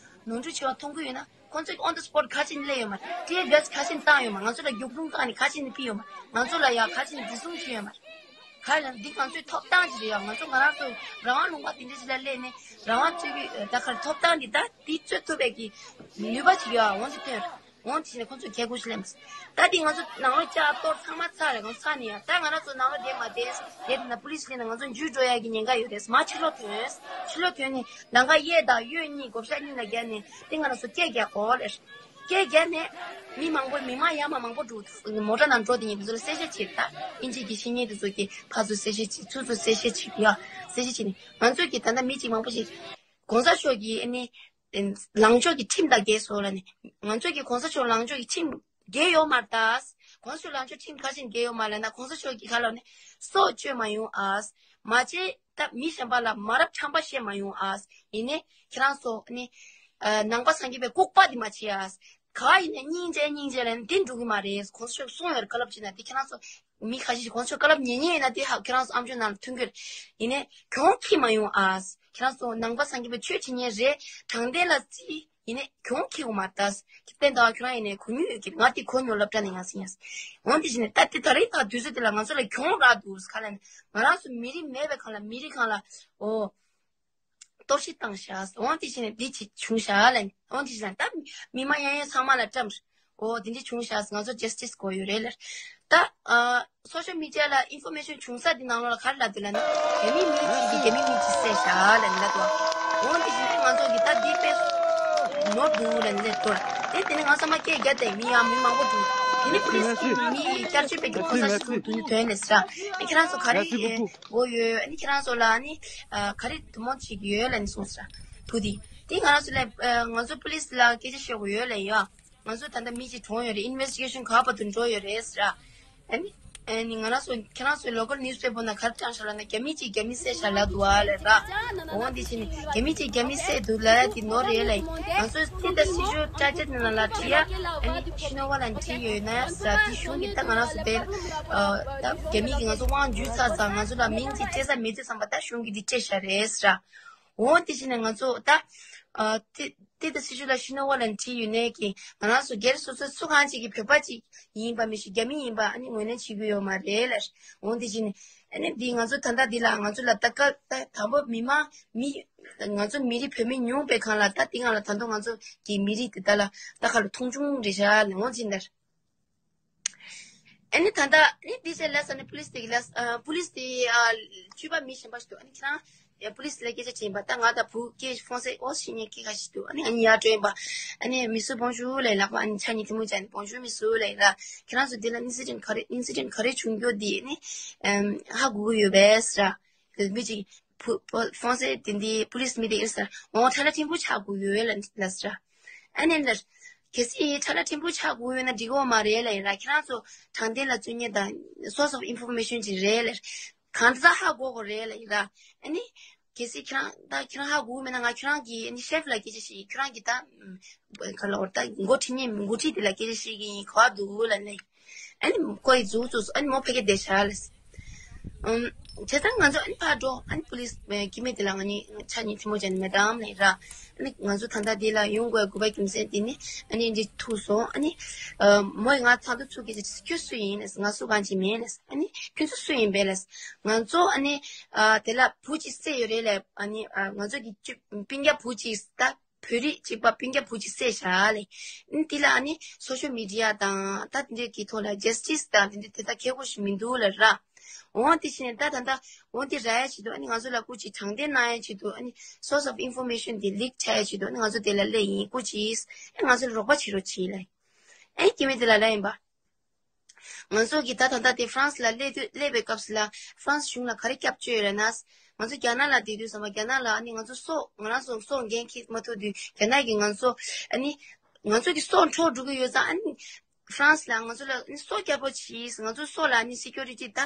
ནོར་འཁྲུལ་བྱས་པ་མཐོང་གི་ཡོད་ན། ཁོང་ཚོས་on the spot་ག་ཅི་ནས་སླེབས་ཡོད་མ་རེད། tear gas་ག་ཅི་ནས་བཏང་ཡོད་མ་རེད། ང་ཚོ་ལ་རྒྱུག་རྡུང་བཏང་ནས་ག་ཅི་ནས་ཕུད་ཡོད་མ་རེད། ང་ཚོ་ལ་ཡ་ག་ཅི་ནས་འཛིན་བཟུང་བྱས་ཡོད་མ་རེད། ག་རེ་ལབ་ན་འདི་ང་ཚོའི་ཐོབ་ཐང་ཅིག་རེད་ཡ། ང་ཚོ་ང་རང་ཚོ་རང་དབང་ལུང་པ་འདི་འདྲ་ཅིག་ལ་སླེབས་ནས་རང་དབང་རྩོད་ཀྱི་ད་ག་རེ་ཐོབ་ཐང་འདི་ད་འདི་རྩོད་ཐུབ་པའི་གི་ནུས་པ་ཅིག་ཡོད་ཡ། འོང་ཅིག་ཐོན་རེད། འོང་དེ་བྱས་ནས་ཁོང་ཚོས་གལ་དགོས་ཤིག་ལབ་མ་སོང་། ད་འདི་ང་ཚོ་ནང་ལོགས་བཅག་གཏོར་ཚང་མ་ཚར་རེད། ང་ཚོ་ཚར་ནས་ཡ་ད་ང་རང་ཚོ་ནང་ལོགས་བསྡད་མ་བསྡད། བསྡད་ན་པུ་ལིས་སླེབས་ན་ང་ཚོ་འཇུས་འགྲོ་ཡ་གི་ཉེན་ཁ་ཡོད་རེད། མར་ཕྱི་ལོགས་ཐོན། ཕྱི་ལོགས་ཐོན་ནས་ལམ་ཁ་གཡས་དང་གཡོན་གཉིས་བགོ་བཤའ་གཉིས་ལ་བརྒྱབ་ནས་དེ་ང་རང་ཚོ་སྐད་རྒྱག་གོ་ལེར། སྐད་རྒྱག་ནས་མི་མང་པོ་མི་མང་ཡར་མར་མང་པོ་འགྲོ། མོ་ཊ་ནང་འགྲོ་དེ་ཉིད་དེ་ཚོ་ལ་གསལ་བཤད་བྱེད། ད་ཨིན་ཇི་གི་བཤེས་གཉེན་དེ་ཚོ་གིས་ཕར་ཚུར་གསལ་བཤད་བྱེད། ཚུར་ཚུར་གསལ་བཤད་བྱེད་ཡ། གསལ་བཤད་བྱེད་ནས་ང་ཚོ་གི་ད་ལྟ་མི་གཅིག་མང་པོ་ཞིག་གོང་ས་མཆོག་གིས་ཨ་ནི་ལངས་ཕྱོགས་ཀྱི་ཁྲིམས་དང་འགལ་སོང་ལབ་ནས། ང་ཚོ་གི་གོང་ས་མཆོག་ལངས་ཕྱོགས་ཀྱི་ཁྲིམས་འགལ་ཡོད་མ་རེད་ད། གོང་ས་མཆོག་ལངས་ཕྱོགས་ཁྲིམས་ག་ཅི་འགལ་ཡོད་མ་ལབ་ན། གོང་ས་མཆོག་གིས་ག་ལབ་ནས་སྲོག་གཅོད་མ་ཡོང་ཨ། མ་བྱེད་ད་མི་གཞན་པ་ལ་མ་རབས་ཁྲམ་པ་བཤད་མ་ཡོང་ཨ། ཡིན་ནའི་ཁྱེད་རང་ཚོ་ནི་ནང་པ་སངས་རྒྱས་པའི་ལྐུགས་པ་འདི་མ་བྱེད་ཨ། ག་ཡིན་ནའི་སྙིང་རྗེ་སྙིང་རྗེ་ལབ་ནས་འདི་འགྲོ་གི་མ་རེད། གོང་ས་མཆོག་གསུངས་ཡོད་རེད། བཀའ་སློབ་བྱེད་ན་འདི་ཁྱེད་རང་ཚོ་མི་ཁ་ཤས་ཤིག་གོང་ས་མཆོག་བཀའ་སློབ་ཉན་ཉན་ཡོད་ན་དེ་ཧ་ཁྱེད་རང་ཚོ་ཨམ་ཅོག་ནང་ལ་ཐོན་གྱི་རེད། ཡིན་ནའི་གྱོང་ཁྱེར་མ་ཡོང་ཨ། ཁྱེད་རང་ཚོ་ནང་པ་སངས་རྒྱས་པའི་ཆོས་བྱེད་མཁན་རེད། དྲང་བདེན་ལ་བརྩི། ཡིན་ནའི་གྱོང་ཁྱེར་ཡོང་མ་རེད་ད། ཁྱེད་བསྟན་དང་ཁྱོད་རང་ཡིན་ནའི་གོ་མྱོང་ཡོད་ཀྱི་རེད། ང་དེ་གོ་མྱོང་། སློབ་གྲྭ་ནས་ཡང་སེ་ཡང་སེ། འོན་ཏེ་བྱས་ནས་ད་དེ་ད་རེས་ད་དུས་ཚོད་དེ་ལ་ང་ཚོ་ལ་གྱོང་རག་འདུག་ག་ལབ་ནས། ང་རང་ཚོ་མི་རིགས་མེད་པའི་སྒང་ལ་མི་རིགས་སྒང་ལ་ཨོ། གཏོར་བཤིག་བཏང་ཤག་འོན་ཏེ་བྱས་ནས་འདི་ཅིག་བྱུང་ཤག་ལབ་ནས། འོན་ཏེ་བྱས་ན་ད་མི་མང་ཡང་ཡང་ཚང་མ་ལ་བཀྲམ། ཨོ་དེ་འདྲ་བྱུང་ཤག་ང་ཚོ་ཇ་སི་ཊི་སི་དགོས་ཡོད་རེད་ལབ། ད་ཨ་སོ་ཤལ་མི་ཌི་ཡ་ལ་ཨིན་ཕོར་མེ་ཤན་བྱུང་ས་དེ་ནང་ལོགས་ལ་ག་རེ་ལབ་འདུག་ལབ་ན། རྒྱ་མི་མི་གཅིག་གིས་རྒྱ་མི་མི་གཅིག་བསད་ཤག་ལབ་ནས་ལབ་འདུག་འོན་ཏེ་བྱས་ནས་ང་ཚོ་གིས་ད་འདི་དཔེ་ནོར་འདུག་ལབ་ནས་ལབ་འདུག་དེ་དེ་ནས་ང་ཚང་མ་སྐད་རྒྱག་དེ་མི་ཡང་མི་མང་པོ་འདུག་དེ་ནས་པུ་ལིས་ཀྱིས་མི་བསྐྱར་བཅོས་པའི་གི་གོ་ས་ཞིག་འདུག་དེ་ནས་ཐོན་ནས་ཟེར། ཨ་ཁྱེད་རང་ཚོ་ག་རེ་དགོས་ཡོད། ཨ་ནི་ཁྱེད་རང་ཚོ་ལ་ཨ་ནི་ག་རེ་དུ་མོ་ཅིག་ཡོད་ལབ་ནས་གསུངས་ཟེར། བུ་དེ་དེ་ང་རང་ཚོ་ལ་ང་ཚོ་པུ་ལིས་ལ་སྐད་ཆ་བཤད་དགོས་ཡོད་ལབ་ཡ། ང་ཚོ་ད་ལྟ་མི་གཅིག་གྲོངས་ཡོད་རེད། ཨིན་ཝེ་སི་ཊི་གེ་ཤན་ག་བར་དུ་འགྲོ་ཡོད་རེད་ཟེར། ཨ་ནི་ཨ་ནི་ང་རང་ཚོ་ཁྱེད་རང་ཚོའི་ལོ་ཀལ་ནིའུ་སི་པེ་པར་ནང་ག་རེ་བཀྲམ་ཤག་ལབ་ན། རྒྱ་མི་གཅིག་རྒྱ་མི་བསད་ཤག་ལབ་འདུག་བ་ལབ་ར། འོ་འདི་བྱས་ནས་རྒྱ་མི་གཅིག་རྒྱ་མི་བསད་འདུག་ལབ་ཡ་འདི་ནོར་རེད་ལབ་ཡིན། ང་ཚོས་འདི་ལྟ་སྲིད་ཇུས་དྲ་རྒྱ་ནང་ལ་བྲིས་ཡ། ཨ་ནི་ཤི་ནོ་ཝ་ལ་བྲིས་ཡོད་ན་ཟེར། འདི་གཞུང་གིས་ད་ང་རང་ཚོ་དེ་ད་རྒྱ་མི་གིས་ང་ཚོ་དབང་འཇུས་ཚར་ཙང་ང་ཚོ་ལ་མིང་ཅིག་སྤྲད་ས་མེད་དུས་ཙམ་པ་ད་གཞུང་གིས་འདི་སྤྲད་ཤག་རེད་ཟེར། འོ་དེ་བྱས་ནས་ང་ཚོ་ད་ཨ་དེ་དེ་ད་སྲིད་ཇུས་ལ་ཤི་ནོ་ཝ་ལ་བྲིས་ཡོད་ནའི་གི་ང་རང་ཚོ་སྒེར་སོ་སོ་སུ་གང་ཅིག་གི་བོད་པ་ཅིག་ཡིན་པ་མི་ཤེས། རྒྱ་མི་ཡིན་པ་ཨ་ནི་ངོས་ལེན་བྱེད་རྒྱུ་ཡོད་མ་རེད་ལབ། འོ་དེ་བྱས་ནས་ཨ་ནི་འདི་ང་ཚོ་ད་ལྟ་འདི་ལ་ང་ཚོ་ལ་ད་སྐབས་ད་དང་པོ་མི་མང་མི་ང་ཚོ་མི་རིགས་བོད་མི་ཉུང་པའི་སྒང་ལ་ད་འདི་སྒང་ལ་ད་དུང་ང་ཚོ་གི་མི་རིགས་དེ་ད་ལ་ད་ག་ལ་མཐོང་ཆུང་རེད་ཤག་ལབ། འོ་དེ་འདྲ། ཨ་ནི་ད་ལྟ་ཨ་ནི་འདི་ཟེར་ལབ་ས་ནི་པུ་ལིས་དེ་གིས་ལབ། ཨ་པུ་ལིས་དེ་ཨ་སྤྱོད་པ་མི་གཞན་པ་ཞིག་འདུག་ཨ་ནི་ཁྱེད་རང་ཡ་པུ་ལིས་ལ་སྐད་ཆ་དྲིས་པ། ད་ང་དང་བུ་སྐད་ཧྥོན་སེ་ཨོ་ཤི་ཉེ་སྐད་ཁ་ཤས་འདུག་ཨ་ནི་ང་གཉིས་ཡར་འགྲོ་ཡིན་པ། ཨ་ནི་མི་སུ་བོང་ཞུ་ལབ་ཡིན་ལགས་པ། ཨ་ནི་ཕྱག་གཉིས་ཐལ་མོ་སྦྱར་ནས་བོང་ཞུ་མི་སུ་ལབ་ཡིན་ལགས། ཁྱེད་རང་ཚོ་འདི་ལ་ཨིན་སི་ཌེན་ག་རེ་ཨིན་སི་ཌེན་ག་རེ་བྱུང་རྒྱུ་འདི་ཨ་ནི་ཧ་གོ་གི་ཡོད་པས་ཟེར། མི་གཅིག་བུ་ཧྥོན་སེ་དེ་འདི་པུ་ལིས་མི་དེ་ཨིན་ཟེར། འོ་ཁྲ་ལ་ཕྲན་བུ་ཆགས་དགོས་ཡོད་ལབ་ལབ་ཟེར། ཨ་ནི་ལར། གལ་སྲིད་ཁྲ་ལ་ཕྲན་བུ་ཆགས་དགོས་ཡོད་ན་འགྲིག་གི་མ་རེད་ལབ་ཡིན་ར། ཁྱེད་རང་ཚོ་དྲང་བདེན་ལ་བརྩོན་མཁན་དང་source of information ཅིག་རེད་ལབ། གང་ཟག་ཧ་གོ་དགོས་རེད་ལབ་ཡིན་ར། ཨ་ནི། གལ་སྲིད་ཁྱེད་རང་ད་ཁྱེད་རང་ཧ་གོ་མེད་ན་ང་ཁྱེད་རང་གི་ཨ་ནི་ཤེཕ་ལ་སྐད་ཆ་བཤད། ཁྱེད་རང་གི་ད་ག་ལ་འོར་ད་འགོ་ཁྲིད་མཁན་འགོ་ཁྲིད་དེ་ལ་སྐད་ཆ་བཤད་ཀྱི་ཡིན། ག་བ་འདུག་ལབ་ནས། ཨ་ནི་ཁོ་ཡི་མཛུབ་བཙུགས་སོང་། ཨ་ནི་མོ་ཕ་གིར་བསྡད་ཤག་ལབ། ཨམ། བྱས་ཙང་ང་ཚོ་ཨ་ནི་ཕར་འགྲོ། ཨ་ནི་པུ་ལིས་སྐྱེ་དམན་དེ་ལ་ང་གཉིས་ཕྱག་གཉིས་ཐལ་མོ་སྦྱར་ནས་མེ་ཌམ་ལབ་ར། ཨ་ནི་ང་ཚོ་ད་ལྟ་འདི་ལ་ཡོང་དགོས་དགོས་པ་རྒྱུ་མཚན་དེ་ནི་ཨ་ནི་འདི་ཐུག་སོང་། ཨ་ནི་ཨ་མོ་ཡིས་ང་ཚ་ཏོ་ཚུགས་ཀྱི། ཁྱོད་སུ་ཡིན་ལབ། ང་སུ་གང་ཅི་མིན་ལབ། ཨ་ནི་ཁྱོད་ཚོ་སུ་ཡིན་པས་ལབ། ང་ཚོ་ཨ་ནི་ཨ་དེ་ལ་བུ་གཅིག་བསད་ཡོད་རེད་ལབ། ཨ་ནི་ཨ་ང་ཚོ་གི་སྤུན་ཀྱག་བུ་གཅིག་ད། བོད་རིགས་གཅིག་པ་སྤུན་ཀྱག་བུ་གཅིག་བསད་བཞག་ལེ། ཨ་ནི་དེ་ལ་ཨ་ནི་social media་དང་ད་དེ་འདྲའི་གི་ཐོག་ལ་justice་དང་དེ་འདྲ་དེ་ད་ཁེ་གོ་ཞིག་མི་འདུག་ལ་ར། འོང་དེ་བཞིན་ད་ད་ད་འོང་དེ་ར་ཡ་ཆེད་དུ་ཨ་ནི་ང་ཚོ་ལ་སྐུ་མཁྱེན་དྲང་བདེན་གནང་ཡ་ཆེད་དུ་ཨ་ནི་source of information་དེ་leak་བྱ་ཡ་ཆེད་དུ་ཨ་ནི་ང་ཚོ་དེ་ལ་སླེབས་ཡིན། སྐུ་མཁྱེན་ཨ་ང་ཚོ་ལ་རོགས་པ་བྱེད་རོགས་བྱེད་ལེ། ཨ་ནི་སྐྱེ་དམན་དེ་ལ་ལ་ཡིན་པ། ང་ཚོ་གི་ད་ད་ལྟ་དེ་France་ལ་སླེབས་དུས་སླེབས་པའི་སྐབས་སུ་ལ་France་གཞུང་ལ་ག་རེ་སྐྱབས་བཅོལ་ཡོད་རེད་ན། ང་ཚོ་རྒྱ་ནག་ལ་བསྡད་དུས་ཙམ་པ་རྒྱ་ནག་ལ་ཨ་ནི་ང་ཚོ་སྲོག་ང་རང་ཚོ་སྲོག་འགན་འཁྱེར་མ་ཐུབ་དུས་རྒྱ་ནག་གིས་ང་ཚོ་ཨ་ནི་ང་ཚོ་གི་སྲོག་འཕྲོག་འགྲོ་གི་ཡོད་ཙང་ཨ་ནི་France་ལ་ང་ཚོ་ལ་ཨ་ནི་སྲོག་སྐྱབས་པོ་བྱེད། ང་ཚོ་སྲོག་ལ་ཨ་ནི་security་ད་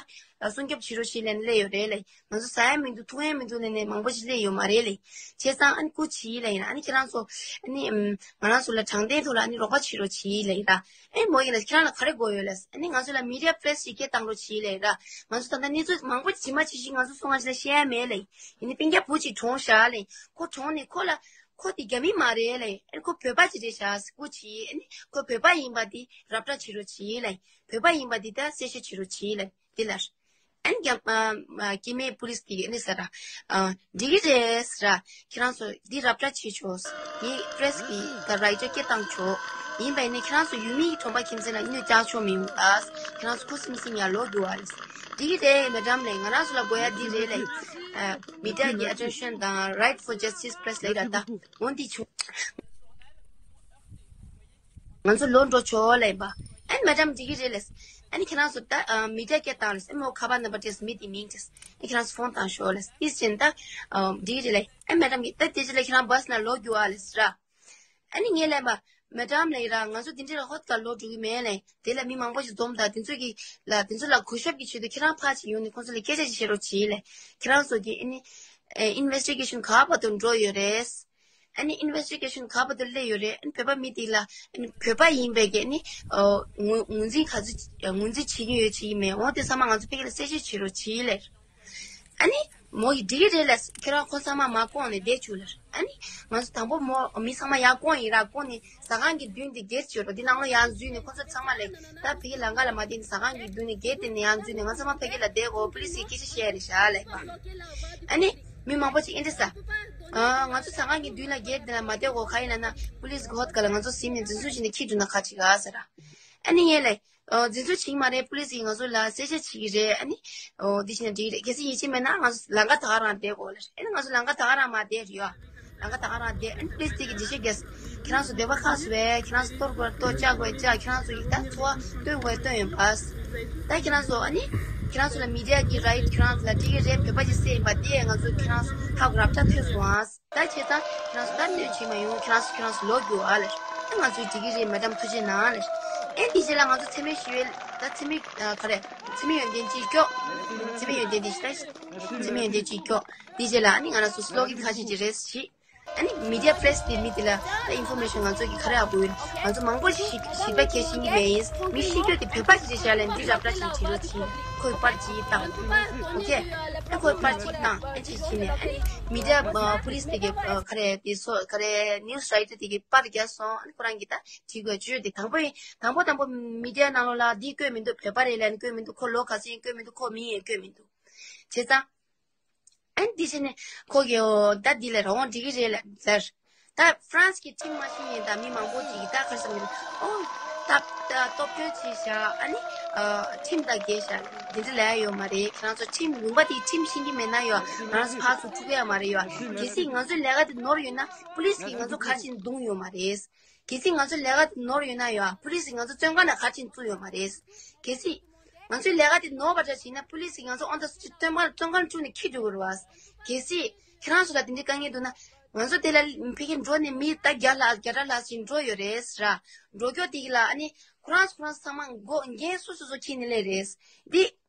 སྲུང་སྐྱོབ་བྱེད་རོགས་བྱེད་ལབ་ནས་སླེབས་ཡོད་རེད་ལེ། ང་ཚོ་ཟ་ཡ་མི་འདུག་འཐུང་ཡ་མི་འདུག་ལབ་ནས་མང་པོ་ཞིག་སླེབས་ཡོད་མ་རེད་ལེ། བྱས་ཙང་ཨ་ནི་སྐུ་མཁྱེན་ལབ་ཡིན། ཨ་ནི་ཁྱེད་རང་ཚོ་ཨ་ནི་ང་རང་ཚོ་ལ་དྲང་བདེན་ཐོག་ལ་ཨ་ནི་རོགས་པ་བྱེད་རོགས་བྱེད་ལབ་ཡིན་ར། ཨེ་མོ་ཡིན་ན་ཁྱེད་རང་ལ་ག་རེ་དགོས་ཡོད་ལས། ཨ་ནི་ང་ཚོ་ལ་media press་ཞིག་སྐད་བཏང་རོགས་བྱེད་ལབ་ར། ང་ཚོ་ད་ལྟ་གནས་ཚུལ་མང་པོ་ཇི་མ་ཇི་བཞིན་ང་ཚོ་སོང་ང་ཞིག་ལ་བཤད་ཡ་མེད་ལབ་ཡིན། ཡིན་ནི་སྤུན་ཀྱག་བུ་གཅིག་གྲོངས་བཞག་ལབ་ཡིན། ཁོ་གྲོངས་ནས་ཁོ་ལ་ཁོ་དེ་རྒྱ་མི་མ་རེད་ལབ་ཡིན། ཨ་ནི་ཁོ་བོད་པ་ཅིག་རེད་བཞག་སྐུ་མཁྱེན། ཨ་ནི་ཁོ་བོད་པ་ཡིན་པ་དེ་ར་སྤྲོད་བྱེད་རོགས་བྱེད་ལབ་ཡིན། བོད་པ་ཡིན་པ་དེ་ད་གསལ་བཤད་བྱེད་རོགས་བྱེད་ལབ་ཡིན། དེ་ལ། ཨན་རྒྱ་ཨ་སྐྱེ་དམན་པུ་ལིས་དེ་གིས་ཨ་ནི་ཟེར་ར། ཨ་འགྲིག་གི་རེད་ཟེར་ར། ཁྱེད་རང་ཚོ་འདི་ར་སྤྲོད་བྱེད་ཆོག་ངས་པེ་རེ་སི་གི་ད་རའི་ཊར་སྐད་བཏང་ཆོག་ཡིན་པ་ཡིན་ནའི་ཁྱེད་རང་ཚོ་ཡུལ་མི་གི་གྲོང་པ་ཁྱིམ་མཚེས་ལ་གནོད་བསྐྱལ་ཆོག་མི་ཡོང་ཨ། ཁྱེད་རང་ཚོ་ཁུ་སིམ་སིམ་ཡར་ལོག་རྒྱུག་ཨ་ལེ། འགྲིག་གི་རེད་མེ་ཌམ་ལེ། ང་རང་ཚོ་ལ་དགོས་ཡ་འདི་རེད་ལེ། ཨ་མི་ཌི་ཡ་གི་ཨེ་ཊེན་ཤན་དང་right for justice press་ལེ་ར་ད། འོན་ཏེ་བྱུང་། ང་ཚོ་ལོག་འགྲོ་ཆོག་ལབ་ཡིན་པ། ཨ་ནི་མེ་ཌམ་འགྲིག་གི་རེད་ལབ། ཨ་ནི་ཁྱེད་རང་ཚོ་ད་ཨ་མི་ཌི་ཡ་སྐད་བཏང་ལབ། ཨ་མོ་ཁ་པར་ནམ་བར་སྤྲད་སོང་། མི་དེའི་མིང་སྤྲད་སོང་། ཨ་ཁྱེད་རང་ཚོ་ཕོན་བཏང་ཤོག་ལབ། དེ་བཞིན་ད་ཨ་འགྲིག་གི་རེད་ལབ། ཨ་མེ་ཌམ་གིས་ད་དེ་རྗེས་ལ་ཁྱེད་རང་བྷ་སི་ནང་ལོག་རྒྱུག་ཨ་ལབ་ཟེར་ར། ཨ་ནི་ངས་ལབ་པ། མེ་ཌམ་ལབ་ཡིན་ར། ང་ཚོ་དེ་འདྲ་ལ་ཧོད་ག་ལོག་འགྲོ་གི་མེད་ལབ། དེ་ལ་མི་མང་པོ་ཞིག་འཛོམས་དང་དེ་ཚོ་གི་ལ་དེ་ཚོ་ལ་གུས་ཞབས་ཀྱི་ཆེད་དུ་ཁྱེད་རང་ཕར་ཅིག་ཡོང་ནས་ཁོང་ཚོ་ལ་སྐད་ཆ་ཅིག་བཤད་རོགས་བྱེད་ལབ། ཁྱེད་རང་ཚོ་གི་ཨ་ནི་ཨ་ཨིན་ཝེ་སི་ཊི་གེ་ཤན་ག་པར་དུ་འགྲོ་ཡོད་རེད། ཨ་ནི་ཨིན་ཝེ་སི་ཊི་གེ་ཤན་ག་པར་དུ་སླེབས་ཡོད་རེད། ཨ་ནི་བོད་པ་མི་དེ་ལ་ཨ་ནི་བོད་པ་ཡིན་པའི་གི་ཨ་ནི་ཨོ་ངོས་ངོས་འཛིན་ག་ཚོད་ངོས་འཛིན་བྱེད་ཀྱི་ཡོད་བྱེད་ཀྱི་མེད། འོ་དེ་ཚང་མ་ང་ཚོ་ཕ་གི་ལ་གསལ་བཤད་བྱེད་རོགས་བྱེད་ལབ། ཨ་ནི་མོ་ཡིས་འགྲིག་གི་རེད་ལབ། ཁྱེད་རང་ཁོང་ཚང་མ་མར་བསྐོང་ནས་བསྡད་བཅུག་ལབ། ཨ་ནི་ང་ཚོ་དང་པོ་མོ་མི་ཚང་མ་ཡར་བསྐོང་ཡིན་ར། བསྐོང་ནས་ཟ་ཁང་གི་མདུན་དེ་སྒེར་བྱོས་རོགས། འདི་ནང་ལོགས་ཡར་འཛུལ་ནས་ཁོང་ཚོ་ཚང་མ་ལས་ད་ཕ་གི་ལམ་ཁ་ལ་མ་བསྡད་ནས་ཟ་ཁང་གི་མདུན་ནས་སྒེར་དེ་ནས་ཡར་འཛུལ་ནས་ང་ཚང་མ་ཕ་གི་ལ་བསྡད་དགོས། པུ་ལི་སི་གིས་སྐད་ཆ་བཤད་རེད་བཞག་ལབ་པ། ཨ་ནི་མི་མང་པོ་ཅིག་ཨེ་འདྲ་ཟེར། ཨ་ང་ཚོ་ཟ་ཁང་གི་མདུན་ལ་སྒེར་དེ་ལ་མ་བསྡད་དགོས། ག་ཡིན་ལབ་ན་པུ་ལི་སི་གི་ཧོད་ག་ལ་ང་ཚོ་ཟིན་ནས་འཛིན་བཟུང་བྱས་ནས་འཁྱེར་འགྲོ་ན་ག་ཅིག་ག་ཟེར་ར། ཨ་ནི་ངས་ལབ། ཨོ་འཛིན་བཟུང་བྱེད་ཀྱི་མ་རེད། པུ་ལི་སི་ཡིས་ང་ཚོ་ལ་གསལ་བཤད་བྱེད་ཀྱི་རེད། ཨ་ནི་ཨོ་འདི་བྱས་ན་འགྲིག་གི་རེད། གལ་སྲིད་ཡིད་ཆེས་མེད་ན་ང་ཚོ་ལམ་ཁ་ད་ག་རང་བསྡད་དགོས་ལབ། ཨ་ནི་ང་ཚོ་ལམ་ཁ་ད་ག་རང་མར་བསྡད་རེད་ཡ། ལམ་ཁ་ད་ག་རང་བསྡད། ཨ་ནི་པུ་ལི་སི་དེ་གིས་འགྲེལ་བཤད་རྒྱག་སོང་། ཁྱེད་རང་ཚོ་སྡོད་པ་ཁག་སོང་བས། ཁྱེད་རང་ཚོ་གཏོར་དགོས་གཏོར། བཅག་དགོས་བཅག། ཁྱེད་རང་ཚོ་ཡིས་ད་འཚོ་བ་སྟོན་དགོས་སྟོན་ཡོད་པ། ད་ཁྱེད་རང་ཚོ་ཨ་ནི་ཁྱེད་རང་ཚོ་ལ་མི་ཌི་ཡ་གི་རའིཊ་ཁྱེད་རང་ཚོ་ལ་འགྲིག་གི་རེད། བོད་པ་ཅིག་བསད་ཡིན་པ་དེ་ང་ཚོ་ཁྱེད་རང་ཚོ་ཧ་གོ་རབ་ཆ་ཐོས་སོང་ཨ། ད་བྱས་ཙང་ཁྱེད་རང་ཚོ་ད་གནོད་བྱེད་མ་ཡོང་། ཁྱེད་རང་ཚོ་ཁྱེད་རང་ཚོ་ལོག་རྒྱུག་ཨ་ལབ། ད་ང་ཚོའི་འགྲིག་གི་རེད། མེ་ཌམ་ཐུགས་རྗེ་གནང་ལབ། ཨེ་དེ་རྗེས་ལ་ང་ཚོ་འཚེ་མེད་ཞི་བའི་ད་འཚེ་མེད་ཨ་ག་རེ་འཚེ་མེད་ཡོན་ཏན་གཅིག་སྐྱོག་འཚེ་མེད་ཡོན་ཏན་དེ་ཞིག་ད་འཚེ་མེད་ཡོན་ཏན་གཅིག་སྐྱོག་དེ་རྗེས་ལ་ཨ་ནི་ང་རང་ཚོ་སི་ལོ་གན་ཁ་ཤས་ཅིག་རེད་ཞིག་ཨ་ནི་མི་ཌི་ཡ་པི་རེ་སི་དེ་མི་དེ་ལ་ད་ཨིན་ཕོར་མེ་ཤན་ང་ཚོ་གི་ག་རེ་ཡག་པོ་ཡོད། ང་ཚོ་མང་པོ་ཞིག་ཞིབ་ཕྲ་གས་ཤེས་ཀྱི་མེད་ཡིན། མི་ཤེས་རྒྱུ་དེ་བོད་པ་ཞིག་རེད་བཞག་ལབ་འདི་ར་སྤྲོད་བྱེད་བྱེད་རོགས་བྱེད། ཁོའི་པར་ཅིག་བཏང་། ཨོ་ཁེ། ཨ་ཁོའི་པར་ཅིག་བཏང་། ཨ་ཅིག་བྱས་ནས་ཨ་ནི་མི་ཌི་ཡ་པུ་ལི་སི་དེ་གི་ག་རེ་དེ་སོ་ག་རེ་ནིའུ་སི་རའི་ཊར་དེ་གི་པར་རྒྱག་སོང་། ཨ་ནི་ཁོ་རང་གིས་ད་བྲིས་དགོས་བརྗོད་དེ་དང་པོ་ཡིན། དང་པོ་དང་པོ་མི་ཌི་ཡ་ནང་ལོགས་ལ་འདི་བཀོད་མི་འདུག་བོད་པ་རེད་ལབ་ནི་བཀོད་མི་འདུག་ཁོ་ལོ་ག་ཚོད་ཡིན་བཀོད་མི་འདུག་ཁོ་མི་ཡིན་བཀོད་མི་འདུག་བྱས་ཙང་། ཨ་ནི་འདི་བྱས་ནས་ཁོ་གིས་ཨོ་ད་འདི་ལ་རང་དབང་འགྲིག་གི་རེད་ལབ་ཟེར། ད་ཧྥ་རན་སི་གི་ཁྲིམས་མ་ཤེས་མཁན་དང་མི་མང་པོ་ཅིག་གིས་ད་ག་རེ་བསམ་གྱི་འདུག་ཨོ་ད་ད་སྟོབས་སྐྱོན་བྱས་བཞག་ཨ་ནི་ཨ་ཁྲིམས་དང་འགལ་བཞག་འདི་འདྲ་ལབ་ཡ་ཡོད་མ་རེད། ཁྱེད་རང་ཚོ་ཁྲིམས་ལུང་པ་དེའི་ཁྲིམས་ཤེས་ཀྱི་མེད་ན་ཡོད། ང་རང་ཚོ་ཕར་ཚུར་འཁྲུག་གི་ཡོད་མ་རེད་ཡོད། གལ་སྲིད་ང་ཚོའི་ལས་ཀ་དེ་ནོར་ཡོད་ན་པུ་ལི་སི་གིས་ང་ཚོ་ག་རེ་བྱས་ནས་རྡུང་ཡོད་མ་རེད། གལ་སྲིད་ང་ཚོའི་ལས་ཀ་དེ་ནོར་ཡོད་ན་ཡོད། པུ་ལི་སི་གིས་ང་ཚོ་བཙོན་ཁང་ནང་ག་རེ་བྱས་ནས་བཙུགས་ཡོད་མ་རེད། གལ་སྲིད་ང་ཚོའི་ལས་ཀ་དེ་ནོར་བ་འདྲ་བྱས་ན་པུ་ལི་སི་གིས་ང་ཚོ་ཨོ་ད་སུ་ཅིག་བཙོན་ཁང་བཙོན་ཁང་བཅུག་ནས་འཁྱེར་འགྲོ་གི་རེད་བ། གལ་སྲིད་ཁྱེད་རང་ཚོ་ལ་དེ་འདྲའི་དཀའ་ངལ་འདུག་ན་ང་ཚོ་དེ་ལ་ཕ་གིར་འགྲོ་ནས་མི་ད་བརྒྱ་ལྷག་བརྒྱ་ཕྲག་ལྷག་ཅིག་འགྲོ་ཡོད་རེད་ཟེར་ར། འགྲོ་མགྱོགས་དེ་གི་ལ་ཨ་ནི་ཁོ་རང་ཚོ་ཁོ་རང་ཚང་མ་མགོ་འགན་སོ་སོ་སོ་འཁྱེར་ནས་སླེབས་རེད། འདི་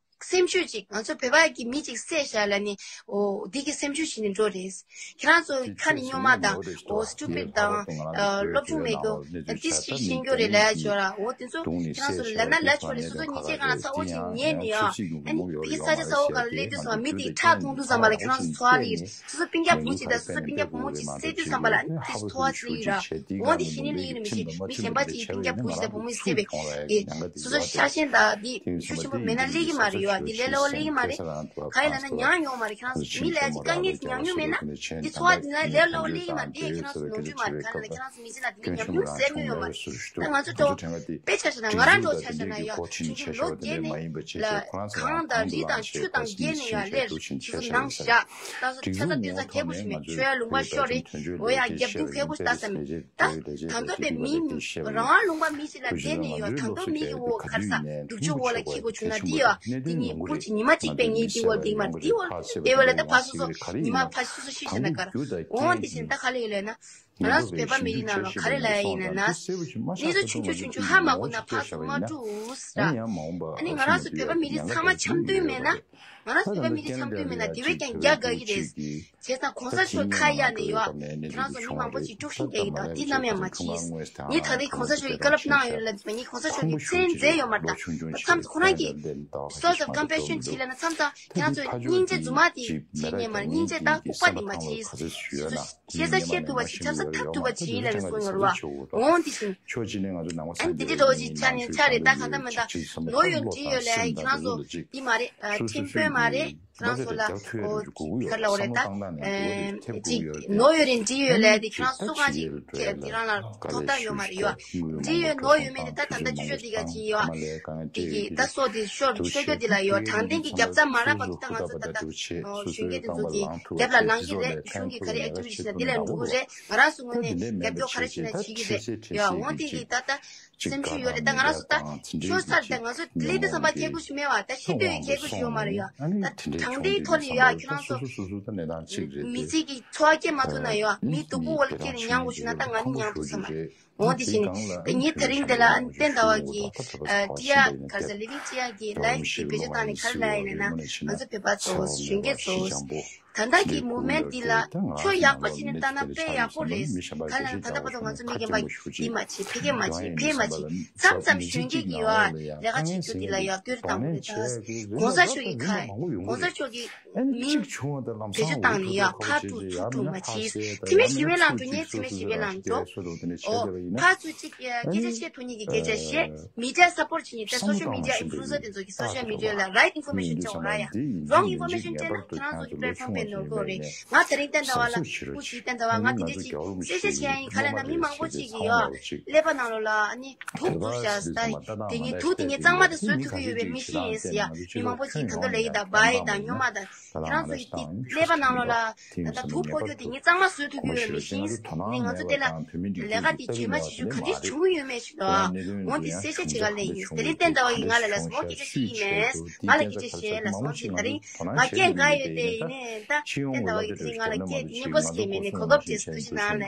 སེམས་ཤུགས་ཅིག་ང་ཚོ་བོད་པ་གི་མི་ཅིག་བསད་བཞག་ལབ་ནི་འོ་འདི་གི་སེམས་ཤུགས་ཤིག་ནི་འགྲོ་རེད། ཁྱེད་རང་ཚོ་ཁ་ནས་སྨྱོན་མ་དང་འོ་སི་ཊུ་པིཌ་དང་སློབ་སྦྱོང་མེད་རྒྱུ་ཏིས་ཅིག་ཤེས་རྒྱུ་རེད་ལབ་ཡ་ཅོ་ར། འོ་དེ་ཚོ་ཁྱེད་རང་ཚོ་ལ་ལབ་ན་ལབ་ཆོག་རེད། སོ་སོ་གཉིས་ཆའི་སྒང་ལ་ཚ་བོ་ཅིག་ཉལ་ནས་ཡ་ཨ་ནི་ཕ་གི་ས་ཆ་ཚ་བོ་སྒང་ལ་སླེབས་དུས་སོང་བ་མི་དེ་ཁྲག་འཐུང་དུས་ཙམ་པ་ལ་ཁྱེད་རང་ཚོ་ཚོར་བ་སླེབས་ཀྱི་རེད། སོ་སོ་སྤུན་ཀྱག་བུ་གཅིག་དང་སོ་སོ་སྤུན་ཀྱག་བུ་མོ་གཅིག་བསད་དུས་ཙམ་པ་ལ་ཨ་ནི་ཏིས་ཐོ་བ་ཅིག་ཡིན་ར། འོ་འདི་ཤེས་ནི་ལི་ཡིན་མི་ཤེས། མི་གཞན་པ་གཅིག་སྤུན་ཀྱག་བུ་གཅིག་དང་བུ་མོ་གཅིག་བསད་པའི་ཨེ་སོ་སོ་ཤ་ཞེན་དང་འདི་ཤུགས་ཆེན་པོ་མེད་ན་སླེབས་ཀྱི་མ་རེད་ཡོ། འདི་ལས་སླ་བོ་ལེགས་མ་རེད། ག་རེ་ལབ་ན་མྱངས་ཡོང་མ་རེད། ཁྱེད་རང་ཚོ་མི་ལ་ཅིག་དཀའ་ངལ་ཅིག་མྱངས་མྱོང་མེད་ན། འདི་ཚོར་བ་འདི་ན་ལས་སླ་བོ་ལེགས་མ་རེད། དེ་ཁྱེད་རང་ཚོ་ནོར་འཁྲུལ་མ་རེད། ག་རེ་ལབ་ན་ཁྱེད་རང་ཚོ་མི་ཚེ་ལ་འདི་འདྲ་ཉམས་མྱོང་ཟེར་མྱོང་ཡོད་མ་རེད། ད་ང་ཚོ་འགྲོ་དཔེ་ཆ་བཞག་ན་ང་རང་འགྲོ་ཆ་བཞག་ན་ཡ་ཆུང་ཆུང་ལོ་བརྒྱད་ནས་ལ་གངས་དང་རི་དང་ཆུ་དང་བརྒལ་ནས་ཡ་སླེབས་ཆུ་ཚོད་ནང་བཞག་ད་ཚོ་ཆ་ཚ་སྟོན་ཚ་ཁེ་པོ་ཞིག་མེད། ཆོས་ཡ་ལུང་པ་ཤོར་རེད། འོ་ཡ་རྒྱབ་རྒྱུག་ཁེ་པོ་ཞིག་ད་ས་མེད། ད་ད་མདོ་པའི་མི་རང་དབང་ལུང་པ་མི་ཞིག་ལ་བསྡད་ནས་ཡོད། ད་མདོ་མི་གི་འོ་གར་ས་སྒྲུབ་ཆུ་འོག་ལ་ཁེ་པོ་བྱུང་ན་འདི་ཡོད། འདི་ངས་ཁུར་གྱི་ཉི་མ་གཅིག་པའི་ངས་འདི་འོ་འདི་མ་འདི་འོ་འདི་འོ་ལ་ད་ཕ་སོ་སོ་ཉི་མ་ཕ་སོ་སོ་ཤི་ཆ་ན་གར་འོང་། འདི་བཞིན་ད་ག་ལ་ཡོད་ལ་ན། ང་རང་ཚོ་བོད་པ་མི་རིགས་ནང་ལ་ག་རེ་ལབ་ཡ་ཡིན་ན་ན། གནས་ཚུལ་ཆུང་ཆུང་ཆུང་ཆུང་ཧ་མ་གོ་ན་ཕར་ཚུར་མ་འགྲོ་ཟེར། ཨ་ནི་ང་རང་ཚོ་བོད་པ་མི་རིགས་ཚང་མ་འཆམ་མཐུན་མེད་ན། ང་རང་ཚོ་བོད་པ་མི་རིགས་འཆམ་མཐུན་མེད་ན་དེ་བས་ཀྱང་རྒྱ་དགའ་གི་རེད། བྱས་ཙང་གོང་ས་མཆོག་ཁ་གཡར་ནས་ཡོད། ཁྱེད་རང་ཚོ་མི་མང་པོ་ཅིག་དཀྲུག་ཤིང་རྒྱག་གི་འདུག་འདི་ནམ་ཡང་མ་བྱེད། ངས་ད་ལྟའི་གོང་ས་མཆོག་གིས་བཀའ་སློབ་གནང་ཡོད་ལ་ངས་གོང་ས་མཆོག་གི་མཚན་མཛད་ཡོད་མ་རེད། ད་མཚམས་སུ་ཁོ་རང་གིས་Source of Compassion བྱེད་ལ་ན་མཚམས་དང་ཁྱེད་རང་ཚོས་སྙིང་རྗེ་རྫུན་མ་དེ་བྱེད་ཉན་མ་རེད། སྙིང་རྗེ་དང་ལྐུགས་པ་དེ་མ་བྱེད། སོ་སོ་ཤེས་ས་ཤེས་ཐུབ་པ་ཞིག་འཆམ་ས་ཐབས་ཐུབ་པ་བྱེད་ལ་ནི་གསུངས་ཡོད་རེད་བ། འོང་དེ་བཞིན་ཨ་ནི་དེ་འདྲའི་འགྲོ་ཅིག་ཆ་ནས་ཆ་རེད། ད་གང་ལྟར་མི་འདྲ་ནོར་ཡོད་འདྲི་ཡོད་ལ་ཁྱེད་རང་ཚོ་འདི་མ་རེད། ཁྲིམས་དཔོན་མ་རེད། ཁྱེད་རང་ཚོ་ལ་ཨོ་གར་ལ་འོ་རེད་ད། ཅིག་ནོར་ཡོད་རེད་འདྲི་ཡོད་ལ་དེ་ཁྱེད་རང་སུ་གང་ཅིག་དེ་རང་ལ་ཐོབ་ཐང་ཡོད་མ་རེད་ཡོད། འདྲི་ཡོད་ནོར་ཡོད་མེད་དེ་ད་ད་ལྟ་ཅོ་ཅོ་འདི་ག་ཅིག་ཡོད། དེ་གི་ད་སོ་དེ་ཤོར་ཤོར་རྒྱུ་དེ་ལ་ཡོད། དྲང་བདེན་གྱི་རྒྱབ་རྩ་མ་རག་པ་གི་ད་ང་ཚོ་ད་ལྟ་གཞོན་སྐྱེས་དེ་ཚོ་གི་རྒྱབ་ལ་ལངས་ཀྱི་རེད། གཞུང་གི་ག་རེ་ཨེག་ཊི་བི་ཊི་བྱེད་ན་དེ་ལ་འགྲོ་གི་རེད། ང་རང་ཚོ་ངོས་ནས་རྒྱབ་སྐྱོར་ག་རེ་བྱེད་ན་བྱེད་ཀྱི་རེད་ཡོད། འོ་དེ་གི་ད་ལྟ་སེམས་ཤུགས་ཡོད་རེད། ད་ང་རང་ཚོ་ད་ཤོར་ཚར་ད་ང་ཚོ་ལས་དེ་བསམ་པ་ཁྱད་ཁུ་ཞིག་མེད་བ། ད་ཤེས་འདོད་ཡོད་ཁྱད་ཁུ་ཞིག་ཡོད་མ་རེད་ཡ། ད་དྲང་བདེན་ཐོག་ནས་ཡ་ཁྱེད་རང་ཚོ་མི་ཚེ་གི་འཚོ་བ་སྐྱེལ་མ་ཐུབ་ན་ཡ་མི་སྡུག་པོ་བོ་ལ་སྐྱེལ་ནས་མྱང་དགོས་ཞུ་ན་ད་ང་ནི་མྱང་ཐུབ་ས་མ་རེད། འོ་དེ་བཞིན་ད་ངས་ད་རིང་འདི་ལ་ཨ་ནི་བསྟན་ཟླ་བ་གི་ཨ་ཅི་ཡ་ག་རེ་ཟེར་ལི་ཝིང་ཅི་ཡ་གི་ལའེབ་དེ་བེད་སྤྱོད་བཏང་ནས་ག་རེ་ལབ་ཡིན་ན་ང་ཚོ་བོད་པ་ཚོ་གཞོན་སྐྱེས་ཚོ། ད་ལྟ་གི་མུ་མེན་འདི་ལ་ཁྱོད་ཡག་པོ་བྱས་ནས་ལྟ་ན་དཔེ་ཡག་པོ་རེད། ག་ལ་ད་ལྟ་བར་དུ་ང་ཚོ་མི་རྒན་པ་འདི་མ་བྱེད་ཕ་གི་མ་བྱེད་ཕ་གི་མ་བྱེད་མཚམས་མཚམས་གཞོན་སྐྱེས་ཀྱི་ཡོད་ལས་ཀ་བྱེད་རྒྱུ་འདི་ལ་ཡག་སྐྱོར་བཏང་དགོས་རེད། ད་གོང་ས་མཆོག་གི་ཁ་གོང་ས་མཆོག་གི་མིང་བེད་སྤྱོད་བཏང་ནས་ཡོད་ཕར་དཀྲུག་ཚུར་དཀྲུག་མ་བྱེད། ཚེ་མེད་ཞི་བའི་ལམ་འགྲོ་ཉེན་ཚེ་མེད་ཞི་བའི་ལམ་འགྲོ། ཨོ་ཕར་ཚུར་གཅིག་སྐད་ཆ་བཤད་ཐུབ་མཁན་གྱི་སྐད་ཆ་བཤད། མི་ཌི་ཡ་སབ་པོར་བྱེད་མཁན་ད་སོ་ཤལ་མི་ཌི་ཡ་ཨིན་ཕུ་ལུ་ཨེན་སར་དེ་ཚོ་གི་སོ་ཤལ་མི་ཌི་ཡ་ལ་རའིཊ་ཨིན་ཕོར་མེ་ཤན་སྤྲད་རོགས་ར་ཡ། རོང་ཨིན་ཕོར་མེ་ཤན་སྤྲད་ན་ཁྱེད་རང་ཚོ་གི་པེ་ལེཊ་ཕོམ་དཔེ་ནོར་གི་རེད། ང་ད་རིང་བསྟན་ཟླ་བ་ལ་སྐུ་མཁྱེན་བསྟན་ཟླ་བ་ང་དེ་འདྲ་ཅིག་གསལ་བཤད་བྱེད་ཡ་ཡིན། ག་ལབ་ན་མི་མང་པོ་ཅིག་གིས་ཡ་ཀླད་པ་ནང་ལོགས་ལ་ཨ་ནི་དུག་འཛུལ་བཞག་ཟེར། ད་དེ་ངས་དུག་དེ་ངས་གཙང་མ་དེ་བཟོ་ཐུབ་ཀྱི་ཡོད་པའི་མི་ཞིག་ཡིན་ཟེར་ཡ། མི་མང་པོ་ཅིག་ད་དུང་ལབ་ཀྱི་ད་བྷའི་དང་སྨྱོན་མ་དང་། ཁྱེད་རང་ཚོ་ཡི་ཀླད་པ་ནང་ལོགས་ལ་ད་ལྟ་དུག་ཕོག་རྒྱུ་དེ་ངས་གཙང་མ་བཟོ་ཐུབ་ཀྱི་ཡོད་མི་ཞིག་ཡིན། ནི་ང་ཚོ་དེ་ལ་ལས་ཀ་དེ་རྗེས་མ་བྱེད་རྒྱུ་ག་འདྲས་བྱུང་གི་ཡོད་མེད་ཞིག་ལ་འོང་དེ་གསལ་བཤད་བྱེད་ག་ལས་ཡིན། དེ་རིང་བསྟན་ཟླ་བ་ཡིས་ང་ལ་ལབ་སོང་། སྐད་ཆ་ཞིག་ཡིན་མེད་ང་ལ་སྐད་ཆ་བཤད་ལབ་སོང་། དེ་ད་རིང་ང་སྐད་འགག་ཡོད་དེ་ཡིན་ནས་ད་བསྟན་ཟླ་བ་ཡིས་དེ་རིང་ང་ལ་སྐད་སྙན་པོ་སྐད་མེད་ནས་གོ་སྐབས་བཅས་སུ་ཐུགས་རྗེ་གནང་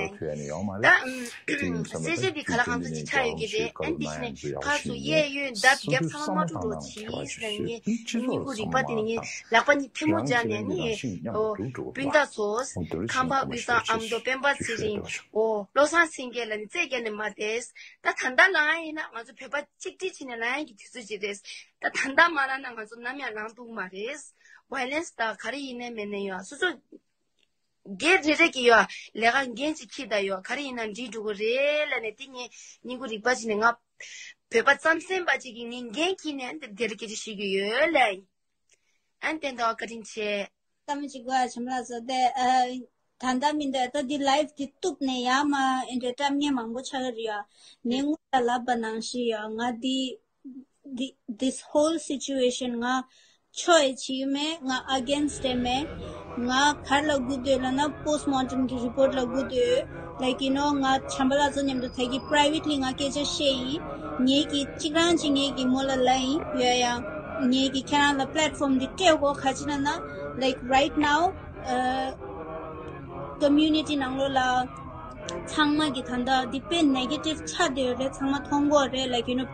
ལན། ད་གསལ་བཤད་འདི་ག་ལ་གང་འཚམ་ཅིག་ཆགས་ཡོད་ཀྱི་རེད། ཨ་ནི་དེ་བཞིན་ཕར་ཚུར་གཡས་གཡོན་ལྡབ་རྒྱབ་ཚང་མ་དམག་འཁྲུག་འགྲོ་ཕྱིས་ཟེར་ནས་སྙིང་ཁུ་རིག་པ་དེ་ནས་ངས་ལག་པ་གཉིས་ཐལ་མོ་སྦྱར་ནས་ནི་སྤུན་ཟླ་ཚོ་ཁམས་པ་དབུས་གཙང་ཨ་མདོ་སྤེན་པ་ཚེ་རིང་ཨོ་བློ་བཟང་སེང་གེ་ལ་ནི་རྩེད་རྒྱག་ནས་མ་བསྡད། ད་ད་ལྟ་ལངས་ཡིན་ན་ང་ཚོ་བོད་པ་གཅིག་སྒྲིལ་བྱས་ནས་ལངས་ཡིན་གྱི་དུས་ཚོད་ཅིག་རེད། ད་ད་ལྟ་མ་ལངས་ན་ང་ཚོ་ནམ་ཡང་ལངས་ཐུབ་མ་རེད། ཝའི་ལེན་སི་ད་ག་རེ་ཡིན་ནའི་མེད་ནའི་ཡོད་སོ་སོ། སྒེར་རེ་རེ་གི་ཡོད་ལས་ཀ་འགན་ཅིག་འཁྱེར་ད་ཡོད་ག་རེ་ཡིན་ན་འགྲིག་འགྲོ་གི་རེད་ལབ་ནས་དེ་ངས་སྙིང་ཁུ་རིག་པ་ཅིག་ནས་ང་བོད་པ་རྩམ་ཟན་པ་ཅིག་གི་ངས་འགན་འཁྱེར་ནས་འདི་འདིར་སྐད་ཆ་བཤད་ཀྱི་ཡོད་ལབ། ཨན་ཏན་ཏོ་བཀའ་དྲིན་ཆེ། ད་མི་གཅིག་གོ་ཆམ་ལ་ཟོ་དེ་ད་ལྟ་མི་འདོད་ད་འདི་ལའིབ་འདི་གཏུབ་ནས་ཡ་མ་ཨེ་འདྲ་སྐྲག་ཉེན་མང་པོ་ཆགས་ཀྱི་རེད་ཡ། ངས་སྔོན་ལ་ལབ་པ་ནང་བཞིན་ཡ་ང་འདི། Thi- this whole situation ང་ཆོས་ཡེ་བྱེད་ཀྱི་མེད། ང་against ཡེ་མེད། ང་གར་ལ་སྒུག་སྡོད་ལབ་ན་postmortem གི་report ལ་སྒུག་སྡོད། Like you know ང་བྱམས་པ་ལགས་ཚོ་མཉམ་དུ་ད་གི་privately ང་སྐད་ཆ་བཤད་ཡིན། ངེད་ཀྱི་གཅིག་རང་གཅིག་ངེད་ཀྱི་མོ་ལ་ལབ་ཡིན་ཡོད་ཡ། ངེད་ཀྱི་ཁྱེད་རང་ལ་platform འདི་སྤྲད་དགོས་ག་ཅི་ན་ན་like right now community ནང་ལོགས་ལ་ཚང་མ་གི་ད་ལྟ་འདི་དཔེ་negative ཆགས་བསྡད་ཡོད་རེད། ཚང་མ་མཐོང་གི་ཡོད་རེད། Like you know